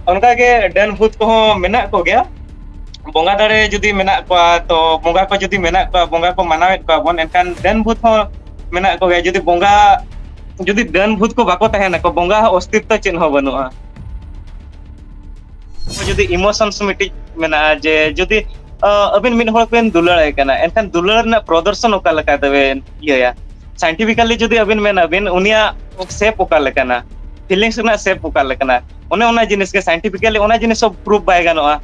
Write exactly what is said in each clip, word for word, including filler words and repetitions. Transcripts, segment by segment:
ᱚᱱᱠᱟᱜᱮ ᱰᱟᱹᱱ ᱵᱷᱩᱛ ᱠᱚᱦᱚᱸ ᱢᱮᱱᱟᱜ ᱠᱚᱜᱮᱭᱟ᱾ ᱵᱚᱸᱜᱟ ᱫᱟᱲᱮ ᱡᱩᱫᱤ ᱢᱮᱱᱟᱜ ᱠᱚᱣᱟ, ᱛᱚ ᱵᱚᱸᱜᱟ ᱠᱚ ᱡᱩᱫᱤ ᱢᱮᱱᱟᱜ ᱠᱚᱣᱟ, ᱵᱚᱸᱜᱟ ᱠᱚ ᱢᱟᱱᱟᱣᱮᱫ ᱠᱚᱣᱟ ᱵᱚᱱ, ᱮᱱᱠᱷᱟᱱ ᱰᱟᱹᱱ ᱵᱷᱩᱛ ᱦᱚᱸ ᱢᱮᱱᱟᱜ ᱠᱚᱜᱮᱭᱟ᱾ ᱡᱩᱫᱤ ᱵᱚᱸᱜᱟ, ᱡᱩᱫᱤ ᱰᱟᱹᱱ ᱵᱷᱩᱛ ᱠᱚ ᱵᱟᱠᱚ ᱛᱟᱦᱮᱱᱟᱠᱚ, ᱵᱚᱸᱜᱟ ᱦᱚᱸ ᱚᱥᱛᱤᱛᱛᱚ ᱪᱮᱫ ᱦᱚᱸ ᱵᱟᱹᱱᱩᱜᱼᱟ᱾ ᱡᱩᱫᱤ emotions ᱢᱤᱫᱴᱤᱡ ᱢᱮᱱᱟᱜᱼᱟ, ᱡᱮ ᱡᱩᱫᱤ, ᱟᱹᱵᱤᱱ ᱢᱤᱫ ᱦᱚᱲ ᱵᱤᱱ ᱫᱩᱞᱟᱹᱲᱟᱭ ᱠᱟᱱᱟ, ᱮᱱᱠᱷᱟᱱ ᱫᱩᱞᱟᱹᱲ ᱨᱮᱱᱟᱜ ᱯᱨᱚᱫᱚᱨᱥᱚᱱ ᱚᱠᱟ ᱞᱮᱠᱟ ᱛᱮᱵᱮᱱ ᱤᱭᱟᱹᱭᱟ? Scientifically ᱡᱩᱫᱤ ᱟᱹᱵᱤᱱ ᱢᱮᱱᱟᱵᱤᱱ, ᱩᱱᱤᱭᱟᱜ shape ᱚᱠᱟ ᱞᱮᱠᱟᱱᱟ, feelings ᱨᱮᱱᱟᱜ shape ᱚᱠᱟ ᱞᱮᱠᱟᱱᱟ, ᱚᱱᱮ ᱚᱱᱟ ᱡᱤᱱᱤᱥ ᱜᱮ scientifically ᱚᱱᱟ ᱡᱤᱱᱤᱥ ᱦᱚᱸ proof ᱵᱟᱭ ᱜᱟᱱᱚᱜᱼᱟ᱾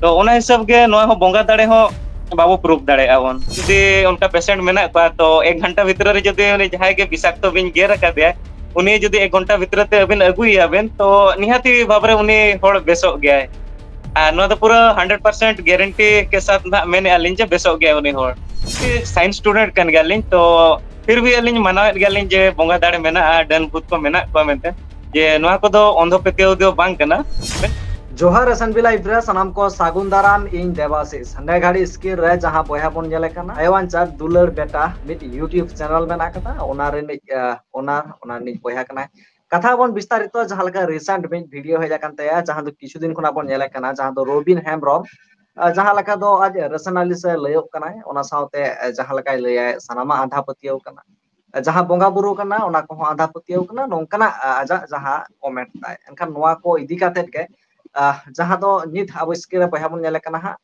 ᱛᱚ ᱚᱱᱟ ᱦᱤᱥᱟᱹᱵ ᱜᱮ ᱱᱚᱣᱟ ᱦᱚᱸ ᱵᱚᱸᱜᱟ ᱫᱟᱲᱮ ᱦᱚᱸ ᱵᱟᱵᱚ proof ᱫᱟᱲᱮᱭᱟᱜᱼᱟ ᱵᱚᱱ᱾ ᱡᱩᱫᱤ ᱚᱱᱠᱟ patient ᱢᱮᱱᱟᱜ ᱠᱚᱣᱟ, ᱛᱚ ᱮᱠ ᱜᱷᱚᱱᱴᱟ ᱵᱷᱤᱛᱨᱤ ᱨᱮ ᱡᱩᱫᱤ ᱩᱱᱤ ᱡᱟᱦᱟᱸᱭ ᱜᱮ ᱵᱤᱥᱟᱠᱛᱚ ᱵᱤᱧ ᱜᱮᱨ ᱟᱠᱟᱫᱮᱭᱟ, ᱩᱱᱤ ᱡᱩᱫᱤ ᱮᱠ ᱜᱷᱚᱱᱴᱟ ᱵᱷᱤᱛᱨᱤ ᱛᱮ ᱟᱹᱵᱤᱱ ᱟᱹᱜᱩᱭᱮᱭᱟ ᱵᱮᱱ, ᱛᱚ ᱱᱤᱦᱟᱹᱛᱤ ᱵᱷᱟᱵᱽ ᱨᱮ ᱩᱱᱤ ᱦᱚᱲ ᱵᱮᱥᱚᱜ ᱜᱮᱭᱟᱭ᱾ ᱟᱨ ᱱᱚᱣᱟ ᱫᱚ ᱯᱩᱨᱟᱹ hundred percent guarantee ᱠᱮ ᱥᱟᱛᱷ ᱱᱟᱦᱟᱜ ᱢᱮᱱᱮᱫᱼᱟ ᱞᱤᱧ ᱡᱮ ᱵᱮᱥᱚᱜ ᱜᱮᱭᱟᱭ ᱩᱱᱤ ᱦᱚᱲ᱾ Science student ᱠᱟᱱ ᱜᱮᱭᱟᱞᱤᱧ, ᱛᱚ ᱯᱷᱤᱨ ᱵᱷᱤ ᱟᱹᱞᱤᱧ ᱢᱟᱱᱟᱣᱮᱫ ᱜᱮᱭᱟᱞᱤᱧ ᱡᱮ ᱵᱚᱸᱜᱟ ᱫᱟᱲᱮ ᱢᱮᱱᱟᱜᱼᱟ, ᱰᱟᱹᱱ ᱵᱷᱩᱛ ᱠᱚ ᱢᱮᱱᱟᱜ ᱠᱚᱣᱟ ᱢᱮᱱᱛᱮ, ᱡᱮ ᱱᱚᱣᱟ ᱠᱚᱫᱚ ᱚᱱᱫᱷᱚ ᱯᱟᱹᱛᱭᱟᱹᱣ ᱫᱚ ᱵᱟᱝ ᱠᱟᱱᱟ᱾ ᱡᱚᱦᱟᱨ S N B Live ᱨᱮ ᱥᱟᱱᱟᱢ ᱠᱚ ᱥᱟᱹᱜᱩᱱ ᱫᱟᱨᱟᱢ, ᱤᱧ ᱫᱮᱵᱟᱥᱤᱥ᱾ ᱦᱟᱸᱰᱮ ᱜᱷᱟᱹᱲᱤ screen ᱨᱮ ᱡᱟᱦᱟᱸ ᱵᱚᱭᱦᱟ ᱵᱚᱱ ᱧᱮᱞᱮ ᱠᱟᱱᱟ, ᱟᱭᱳ ᱟᱧᱪᱟᱨ ᱫᱩᱞᱟᱹᱲ ᱵᱮᱴᱟ ᱢᱤᱫ YouTube channel ᱢᱮᱱᱟᱜ ᱟᱠᱟᱫᱟ, ᱚᱱᱟ ᱨᱤᱱᱤᱡ, ᱟᱦ, owner, ᱚᱱᱟ ᱨᱤᱱᱤᱡ ᱵᱚᱭᱦᱟ ᱠᱟᱱᱟᱭ᱾ ᱠᱟᱛᱷᱟ ᱵᱚᱱ ᱵᱤᱥᱛᱟᱨᱤᱛᱚ, ᱡᱟᱦᱟᱸ ᱞᱮᱠᱟ recent ᱢᱤᱫ video ᱦᱮᱡ ᱟᱠᱟᱱ ᱛᱟᱭᱟ, ᱡᱟᱦᱟᱸ ᱫᱚ ᱠᱤᱪᱷᱩ ᱫᱤᱱ ᱠᱷᱚᱱᱟᱜ ᱵᱚᱱ ᱧᱮᱞᱮ ᱠᱟᱱᱟ, ᱡᱟᱦᱟᱸ ᱫᱚ ᱨᱚᱵᱤᱱ ᱦᱮᱢᱵᱨᱚᱢ, ᱟᱦ, ᱡᱟᱦᱟᱸ ᱞᱮᱠᱟ ᱫᱚ ᱟᱡ rationalist ᱮ ᱞᱟᱹᱭᱚᱜ ᱠᱟᱱᱟᱭ, ᱚᱱᱟ ᱥᱟᱶᱛᱮ, ᱟᱦ, ᱡᱟᱦᱟᱸ ᱞᱮᱠᱟᱭ ᱞᱟᱹᱭᱟᱭ ᱥᱟᱱᱟᱢᱟᱜ ᱟᱸᱫᱷᱟ ᱯᱟᱹᱛᱭᱟᱹᱣ ᱠᱟᱱᱟ, ᱟᱦ, ᱡᱟᱦᱟᱸ ᱵᱚᱸᱜᱟ ᱵᱩᱨᱩ ᱠᱟᱱᱟ ᱚᱱᱟ ᱠᱚᱦᱚᱸ ᱟᱸᱫᱷᱟ ᱯᱟᱹᱛᱭᱟᱹᱣ ᱠᱟᱱᱟ, ᱱᱚᱝᱠᱟᱱᱟᱜ, ᱟᱦ, ᱟᱡᱟᱜ ᱡᱟᱦᱟᱸ comment ᱛᱟᱭ᱾ ᱮᱱᱠᱷᱟᱱ ᱱᱚᱣᱟ ᱠᱚ ᱤᱫᱤ ᱠᱟᱛᱮᱫ ᱜᱮ, ᱟᱦ, ᱡᱟᱦᱟᱸ ᱫᱚ ᱱᱤᱛ ᱟᱵᱚ screen ᱨᱮ ᱵᱚᱭᱦᱟ ᱵᱚᱱ ᱧᱮᱞᱮ ᱠᱟᱱᱟ ᱦᱟᱸᱜ,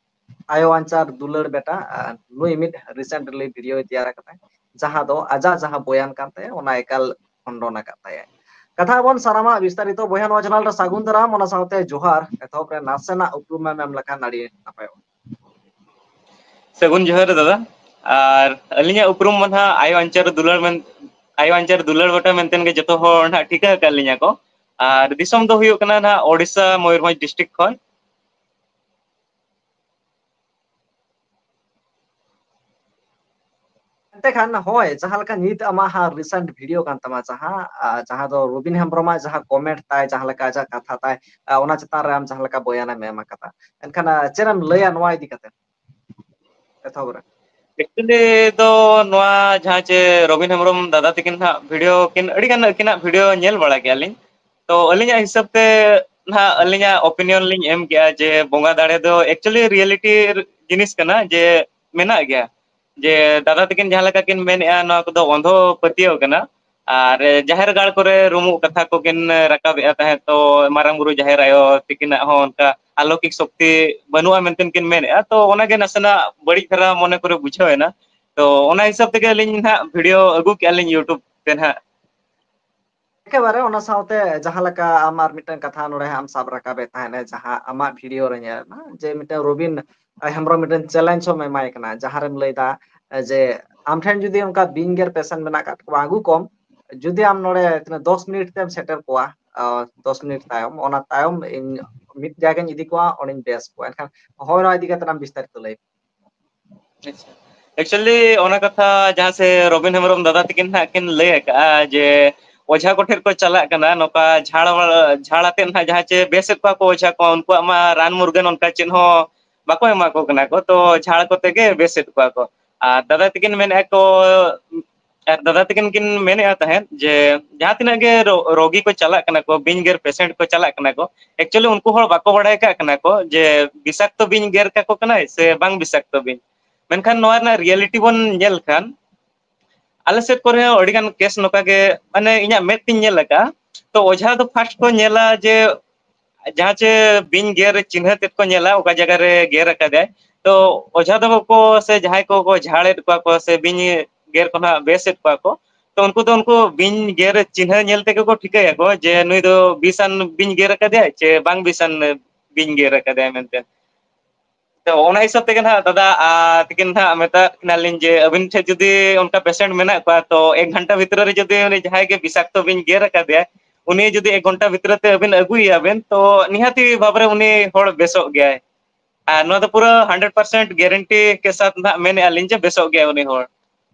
ᱟᱭᱳ ᱟᱧᱪᱟᱨ ᱫᱩᱞᱟᱹᱲ ᱵᱮᱴᱟ, ᱟᱦ, ᱱᱩᱭ ᱢᱤᱫ recently video ᱭ ᱛᱮᱭᱟᱨ ᱟᱠᱟᱫᱟᱭ, ᱡᱟᱦᱟᱸ ᱫᱚ ᱟᱡᱟᱜ ᱡᱟᱦᱟᱸ ᱵᱚᱭᱟᱱ ᱠᱟᱱ ᱛᱟᱭᱟ ᱚᱱᱟ ᱮᱠᱟᱞ ᱠᱷᱚᱱᱰᱚᱱ ᱟᱠᱟᱫ ᱛᱟᱭᱟᱭ᱾ ᱠᱟᱛᱷᱟ ᱵᱚᱱ ᱥᱟᱱᱟᱢᱟᱜ ᱵᱤᱥᱛᱟᱨᱤᱛᱚ ᱵᱚᱭᱦᱟ ᱱᱚᱣᱟ channel ᱨᱮ ᱥᱟᱹᱜᱩᱱ ᱫᱟᱨᱟᱢ, ᱚᱱᱟ ᱥᱟᱶᱛᱮ ᱡᱚᱦᱟᱨ᱾ ᱮᱛᱚᱦᱚᱵ ᱨᱮ ᱱᱟᱥᱮᱱᱟᱜ ᱩᱯᱨᱩᱢ ᱮᱢ ᱮᱢ ᱞᱮᱠᱷᱟᱱ ᱟᱹᱰᱤ ᱱᱟᱯᱟᱭᱚᱜᱼᱟ᱾ ᱥᱟᱹᱜᱩᱱ ᱡᱚᱦᱟᱨ ᱫᱟᱫᱟ᱾ ᱟᱨ ᱟᱹᱞᱤᱧᱟᱜ ᱩᱯᱨᱩᱢ ᱢᱟ ᱱᱟᱦᱟᱜ ᱟᱭᱳ ᱟᱧᱪᱟᱨ ᱫᱩᱞᱟᱹᱲ ᱢᱮᱱ, ᱟᱭᱳ ᱟᱧᱪᱟᱨ ᱫᱩᱞᱟᱹᱲ ᱵᱮᱴᱟ ᱢᱮᱱᱛᱮ ᱜᱮ ᱡᱚᱛᱚ ᱦᱚᱲ ᱱᱟᱦᱟᱜ ᱴᱷᱤᱠᱟᱹ ᱟᱠᱟᱫ ᱞᱤᱧᱟ ᱠᱚ᱾ ᱟᱨ ᱫᱤᱥᱚᱢ ᱫᱚ ᱦᱩᱭᱩᱜ ᱠᱟᱱᱟ ᱱᱟᱦᱟᱜ ᱳᱰᱤᱥᱟ, ᱢᱚᱭᱩᱨᱵᱷᱚᱸᱡᱽ district ᱠᱷᱚᱱ᱾ ᱮᱱᱛᱮ ᱠᱷᱟᱱ ᱦᱳᱭ, ᱡᱟᱦᱟᱸ ᱞᱮᱠᱟ ᱱᱤᱛ ᱟᱢᱟᱜ ᱦᱟᱸᱜ recent video ᱠᱟᱱ ᱛᱟᱢᱟ, ᱡᱟᱦᱟᱸ, ᱟᱦ, ᱡᱟᱦᱟᱸ ᱫᱚ ᱨᱚᱵᱤᱱ ᱦᱮᱢᱵᱨᱚᱢᱟᱜ ᱡᱟᱦᱟᱸ comment ᱛᱟᱭ, ᱡᱟᱦᱟᱸ ᱞᱮᱠᱟ ᱟᱡᱟᱜ ᱠᱟᱛᱷᱟ ᱛᱟᱭ, ᱟᱦ, ᱚᱱᱟ ᱪᱮᱛᱟᱱ ᱨᱮ ᱟᱢ ᱡᱟᱦᱟᱸ ᱞᱮᱠᱟ ᱵᱚᱭᱟᱱᱮᱢ ᱮᱢ ᱟᱠᱟᱫᱟ, ᱮᱱᱠᱷᱟᱱ, ᱟᱦ, ᱪᱮᱫ ᱮᱢ ᱞᱟᱹᱭᱟ ᱱᱚᱣᱟ ᱤᱫᱤ ᱠᱟᱛᱮ ᱮᱛᱚᱦᱚᱵ ᱨᱮ? Actually ᱫᱚ ᱱᱚᱣᱟ ᱡᱟᱦᱟᱸ ᱪᱮ ᱨᱚᱵᱤᱱ ᱦᱮᱢᱵᱨᱚᱢ ᱫᱟᱫᱟ ᱛᱟᱹᱠᱤᱱ ᱦᱟᱸᱜ video ᱠᱤᱱ, ᱟᱹᱰᱤ ᱜᱟᱱ ᱟᱹᱠᱤᱱᱟᱜ video ᱧᱮᱞ ᱵᱟᱲᱟ ᱠᱮᱜᱼᱟ ᱞᱤᱧ᱾ ᱛᱚ ᱟᱹᱞᱤᱧᱟᱜ ᱦᱤᱥᱟᱹᱵ ᱛᱮ ᱱᱟᱦᱟᱜ ᱟᱹᱞᱤᱧᱟᱜ opinion ᱞᱤᱧ ᱮᱢ ᱠᱮᱜᱼᱟ ᱡᱮ ᱵᱚᱸᱜᱟ ᱫᱟᱲᱮ ᱫᱚ actually reality ᱡᱤᱱᱤᱥ ᱠᱟᱱᱟ, ᱡᱮ ᱢᱮᱱᱟᱜ ᱜᱮᱭᱟ᱾ ᱡᱮ ᱫᱟᱫᱟ ᱛᱟᱹᱠᱤᱱ ᱡᱟᱦᱟᱸ ᱞᱮᱠᱟ ᱠᱤᱱ ᱢᱮᱱᱮᱜᱼᱟ, ᱱᱚᱣᱟ ᱠᱚᱫᱚ ᱚᱱᱫᱷᱚ ᱯᱟᱹᱛᱭᱟᱹᱣ ᱠᱟᱱᱟ᱾ ᱟᱨ ᱡᱟᱦᱮᱨ ᱜᱟᱲ ᱠᱚᱨᱮ ᱨᱩᱢᱩᱜ ᱠᱟᱛᱷᱟ ᱠᱚᱠᱤᱱ ᱨᱟᱠᱟᱵᱮᱜᱼᱟ ᱛᱟᱦᱮᱸᱫ, ᱛᱚ ᱢᱟᱨᱟᱝ ᱵᱩᱨᱩ ᱡᱟᱦᱮᱨ ᱟᱭᱳ ᱛᱤᱠᱤᱱᱟᱜ ᱦᱚᱸ ᱚᱱᱠᱟ ᱟᱞᱚᱠᱤᱠ ᱥᱚᱠᱛᱤ ᱵᱟᱹᱱᱩᱜᱼᱟ ᱢᱮᱱᱛᱮ ᱠᱤᱱ ᱢᱮᱱᱮᱜᱼᱟ᱾ ᱛᱚ ᱚᱱᱟᱜᱮ ᱱᱟᱥᱮᱱᱟᱜ ᱵᱟᱹᱲᱤᱡ ᱫᱷᱟᱨᱟ ᱢᱚᱱᱮ ᱠᱚᱨᱮ ᱵᱩᱡᱷᱟᱹᱣ ᱮᱱᱟ᱾ ᱛᱚ ᱚᱱᱟ ᱦᱤᱥᱟᱹᱵ ᱛᱮᱜᱮ ᱟᱹᱞᱤᱧ ᱱᱟᱦᱟᱜ video ᱟᱹᱜᱩ ᱠᱮᱜᱼᱟ ᱞᱤᱧ YouTube ᱛᱮ ᱱᱟᱦᱟᱜ᱾ ᱮᱠᱮᱵᱟᱨᱮ ᱚᱱᱟ ᱥᱟᱶᱛᱮ ᱡᱟᱦᱟᱸ ᱞᱮᱠᱟ ᱟᱢ ᱟᱨ ᱢᱤᱫᱴᱟᱝ ᱠᱟᱛᱷᱟ ᱱᱚᱰᱮ ᱦᱟᱸᱜ ᱮᱢ ᱥᱟᱵ ᱨᱟᱠᱟᱵᱮᱫ ᱛᱟᱦᱮᱸᱫ, ᱡᱟᱦᱟᱸ ᱟᱢᱟᱜ video ᱨᱮ ᱧᱮᱞ ᱮᱱᱟ ᱡᱮ ᱢᱤᱫᱴᱟᱝ ᱨᱚᱵᱤᱱ ᱦᱮᱢᱵᱨᱚᱢ ᱢᱤᱫᱴᱟᱝ challenge ᱦᱚᱸᱢ ᱮᱢᱟᱭ ᱠᱟᱱᱟ, ᱡᱟᱦᱟᱸ ᱨᱮᱢ ᱞᱟᱹᱭᱫᱟ ᱡᱮ ᱟᱢ ᱴᱷᱮᱱ ᱡᱩᱫᱤ ᱚᱱᱠᱟ ᱵᱤᱧ ᱜᱮᱨ patient ᱢᱮᱱᱟᱜ ᱟᱠᱟᱫ ᱠᱚᱣᱟ, ᱟᱹᱜᱩ ᱠᱚᱢ, ᱡᱩᱫᱤ ᱟᱢ ᱱᱚᱰᱮ ᱛᱤᱱᱟᱹᱜ ᱫᱚᱥ ᱢᱤᱱᱤᱴ ᱛᱮᱢ ᱥᱮᱴᱮᱨ ᱠᱚᱣᱟ, ᱟᱨ ᱫᱚᱥ ᱢᱤᱱᱤᱴ ᱛᱟᱭᱚᱢ, ᱚᱱᱟ ᱛᱟᱭᱚᱢ ᱤᱧ ᱢᱤᱫ ᱡᱟᱭᱜᱟᱧ ᱤᱫᱤ ᱠᱚᱣᱟ, ᱚᱸᱰᱮᱧ ᱵᱮᱥ ᱠᱚᱣᱟ᱾ ᱮᱱᱠᱷᱟᱱ ᱦᱳᱭ, ᱱᱚᱣᱟ ᱤᱫᱤ ᱠᱟᱛᱮ ᱟᱢ ᱵᱤᱥᱛᱟᱨᱤᱛ ᱞᱟᱹᱭ ᱢᱮ᱾ ᱟᱪᱪᱷᱟ᱾ Actually, ᱚᱱᱟ ᱠᱟᱛᱷᱟ ᱡᱟᱦᱟᱸ ᱥᱮ ᱨᱚᱵᱤᱱ ᱦᱮᱢᱵᱨᱚᱢ ᱫᱟᱫᱟ ᱛᱟᱹᱠᱤᱱ ᱱᱟᱦᱟᱜ ᱠᱤᱱ ᱞᱟᱹᱭ ᱟᱠᱟᱜᱼᱟ ᱡᱮ ᱚᱡᱷᱟ ᱠᱚᱴᱷᱮᱱ ᱠᱚ ᱪᱟᱞᱟᱜ ᱠᱟᱱᱟ, ᱱᱚᱝᱠᱟ ᱡᱷᱟᱲ, ᱡᱷᱟᱲ ᱟᱛᱮᱫ ᱱᱟᱦᱟᱜ ᱡᱟᱦᱟᱸ ᱪᱮ ᱵᱮᱥᱮᱫ ᱠᱚᱣᱟ ᱠᱚ ᱚᱡᱷᱟ ᱠᱚ, ᱩᱱᱠᱩᱣᱟᱜ ᱢᱟ ᱨᱟᱱ ᱢᱩᱨᱜᱟᱹᱱ ᱚᱱᱠᱟ ᱪᱮᱫ ᱦᱚᱸ ᱵᱟᱠᱚ ᱮᱢᱟ ᱠᱚ ᱠᱟᱱᱟ ᱠᱚ, ᱛᱚ ᱡᱷᱟᱲ ᱠᱚᱛᱮ ᱜᱮ ᱵᱮᱥᱮᱫ ᱠᱚᱣᱟ ᱠᱚ᱾ ᱟᱨ ᱫᱟᱫᱟ ᱛᱟᱹᱠᱤᱱ ᱢᱮᱱᱮᱫᱼᱟ ᱠᱚ, ᱟᱨ ᱫᱟᱫᱟ ᱛᱟᱹᱠᱤᱱ ᱠᱤᱱ ᱢᱮᱱᱮᱫᱼᱟ ᱛᱟᱦᱮᱸᱫ ᱡᱮ ᱡᱟᱦᱟᱸ ᱛᱤᱱᱟᱹᱜ ᱜᱮ ᱨᱳ-, ᱨᱳᱜᱤ ᱠᱚ ᱪᱟᱞᱟᱜ ᱠᱟᱱᱟ ᱠᱚ, ᱵᱤᱧ ᱜᱮᱨ patient ᱠᱚ ᱪᱟᱞᱟᱜ ᱠᱟᱱᱟ ᱠᱚ, actually ᱩᱱᱠᱩ ᱦᱚᱲ ᱵᱟᱠᱚ ᱵᱟᱲᱟᱭ ᱠᱟᱜ ᱠᱟᱱᱟ ᱠᱚ ᱡᱮ ᱵᱤᱥᱟᱠᱛᱚ ᱵᱤᱧ ᱜᱮᱨ ᱠᱟᱠᱚ ᱠᱟᱱᱟᱭ ᱥᱮ ᱵᱟᱝ ᱵᱤᱥᱟᱠᱛᱚ ᱵᱤᱧ᱾ ᱢᱮᱱᱠᱷᱟᱱ ᱱᱚᱣᱟ ᱨᱮᱱᱟᱜ reality ᱵᱚᱱ ᱧᱮᱞ ᱠᱷᱟᱱ, ᱟᱞᱮ ᱥᱮᱫ ᱠᱚᱨᱮ ᱦᱚᱸ ᱟᱹᱰᱤ ᱜᱟᱱ case ᱱᱚᱝᱠᱟ ᱜᱮ, ᱢᱟᱱᱮ, ᱤᱧᱟᱹᱜ ᱢᱮᱫ ᱛᱤᱧ ᱧᱮᱞ ᱟᱠᱟᱫᱼᱟ᱾ ᱛᱚ ᱚᱡᱷᱟ ᱫᱚ first ᱠᱚ ᱧᱮᱞᱟ ᱡᱮ ᱡᱟᱦᱟᱸ ᱪᱮ ᱵᱤᱧ ᱜᱮᱨ ᱪᱤᱱᱦᱟᱹ ᱛᱮᱫ ᱠᱚ ᱧᱮᱞᱟ, ᱚᱠᱟ ᱡᱟᱭᱜᱟ ᱨᱮ ᱜᱮᱨ ᱟᱠᱟᱫᱟᱭ᱾ ᱛᱚ ᱚᱡᱷᱟ ᱫᱚ ᱠᱚ ᱥᱮ ᱡᱟᱦᱟᱸᱭ ᱠᱚ, ᱠᱚ ᱡᱷᱟᱲᱮᱫ ᱠᱚᱣᱟ ᱠᱚ ᱥᱮ ᱵᱤᱧ ᱜᱮᱨ ᱠᱚ ᱱᱟᱦᱟᱜ ᱵᱮᱥᱮᱫ ᱠᱚᱣᱟ ᱠᱚ, ᱛᱚ ᱩᱱᱠᱩ ᱫᱚ ᱩᱱᱠᱩ ᱵᱤᱧ ᱜᱮᱨ ᱪᱤᱱᱦᱟᱹ ᱧᱮᱞ ᱛᱮᱜᱮ ᱠᱚ ᱴᱷᱤᱠᱟᱹᱭᱟᱠᱚ ᱡᱮ ᱱᱩᱭ ᱫᱚ ᱵᱤᱥᱟᱱ ᱵᱤᱧ ᱜᱮᱨ ᱟᱠᱟᱫᱮᱭᱟᱭ ᱪᱮ ᱵᱟᱝ ᱵᱤᱥᱟᱱ ᱵᱤᱧ ᱜᱮᱨ ᱟᱠᱟᱫᱮᱭᱟᱭ ᱢᱮᱱᱛᱮ᱾ ᱛᱚ ᱚᱱᱟ ᱦᱤᱥᱟᱹᱵ ᱛᱮᱜᱮ ᱱᱟᱦᱟᱜ ᱫᱟᱫᱟ, ᱟ, ᱛᱤᱠᱤᱱ ᱱᱟᱦᱟᱜ ᱢᱮᱛᱟᱫ ᱠᱤᱱᱟᱞᱤᱧ ᱡᱮ ᱟᱹᱵᱤᱱ ᱴᱷᱮᱱ ᱡᱩᱫᱤ ᱚᱱᱠᱟ patient ᱢᱮᱱᱟᱜ ᱠᱚᱣᱟ, ᱛᱚ ᱮᱠ ᱜᱷᱚᱱᱴᱟ ᱵᱷᱤᱛᱨᱤ ᱨᱮ ᱡᱩᱫᱤ ᱩᱱᱤ ᱡᱟᱦᱟᱸᱭ ᱜᱮ ᱵᱤᱥᱟᱠᱛᱚ ᱵᱤᱧ ᱜᱮᱨ ᱟᱠᱟᱫᱮᱭᱟ, ᱩᱱᱤ ᱡᱩᱫᱤ ᱮᱠ ᱜᱷᱚᱱᱴᱟ ᱵᱷᱤᱛᱨᱤ ᱛᱮ ᱟᱹᱵᱤᱱ ᱟᱹᱜᱩᱭᱮᱭᱟ ᱵᱤᱱ, ᱛᱚ ᱱᱤᱦᱟᱹᱛᱤ ᱵᱷᱟᱵᱽ ᱨᱮ ᱩᱱᱤ ᱦᱚᱲ ᱵᱮᱥᱚᱜ ᱜᱮᱭᱟᱭ᱾ ᱟᱨ ᱱᱚᱣᱟ ᱫᱚ ᱯᱩᱨᱟᱹ hundred percent guarantee ᱠᱮ ᱥᱟᱛᱷ ᱱᱟᱦᱟᱜ ᱢᱮᱱᱮᱫᱼᱟ ᱞᱤᱧ ᱡᱮ ᱵᱮᱥᱚᱜ ᱜᱮᱭᱟᱭ ᱩᱱᱤ ᱦᱚᱲ᱾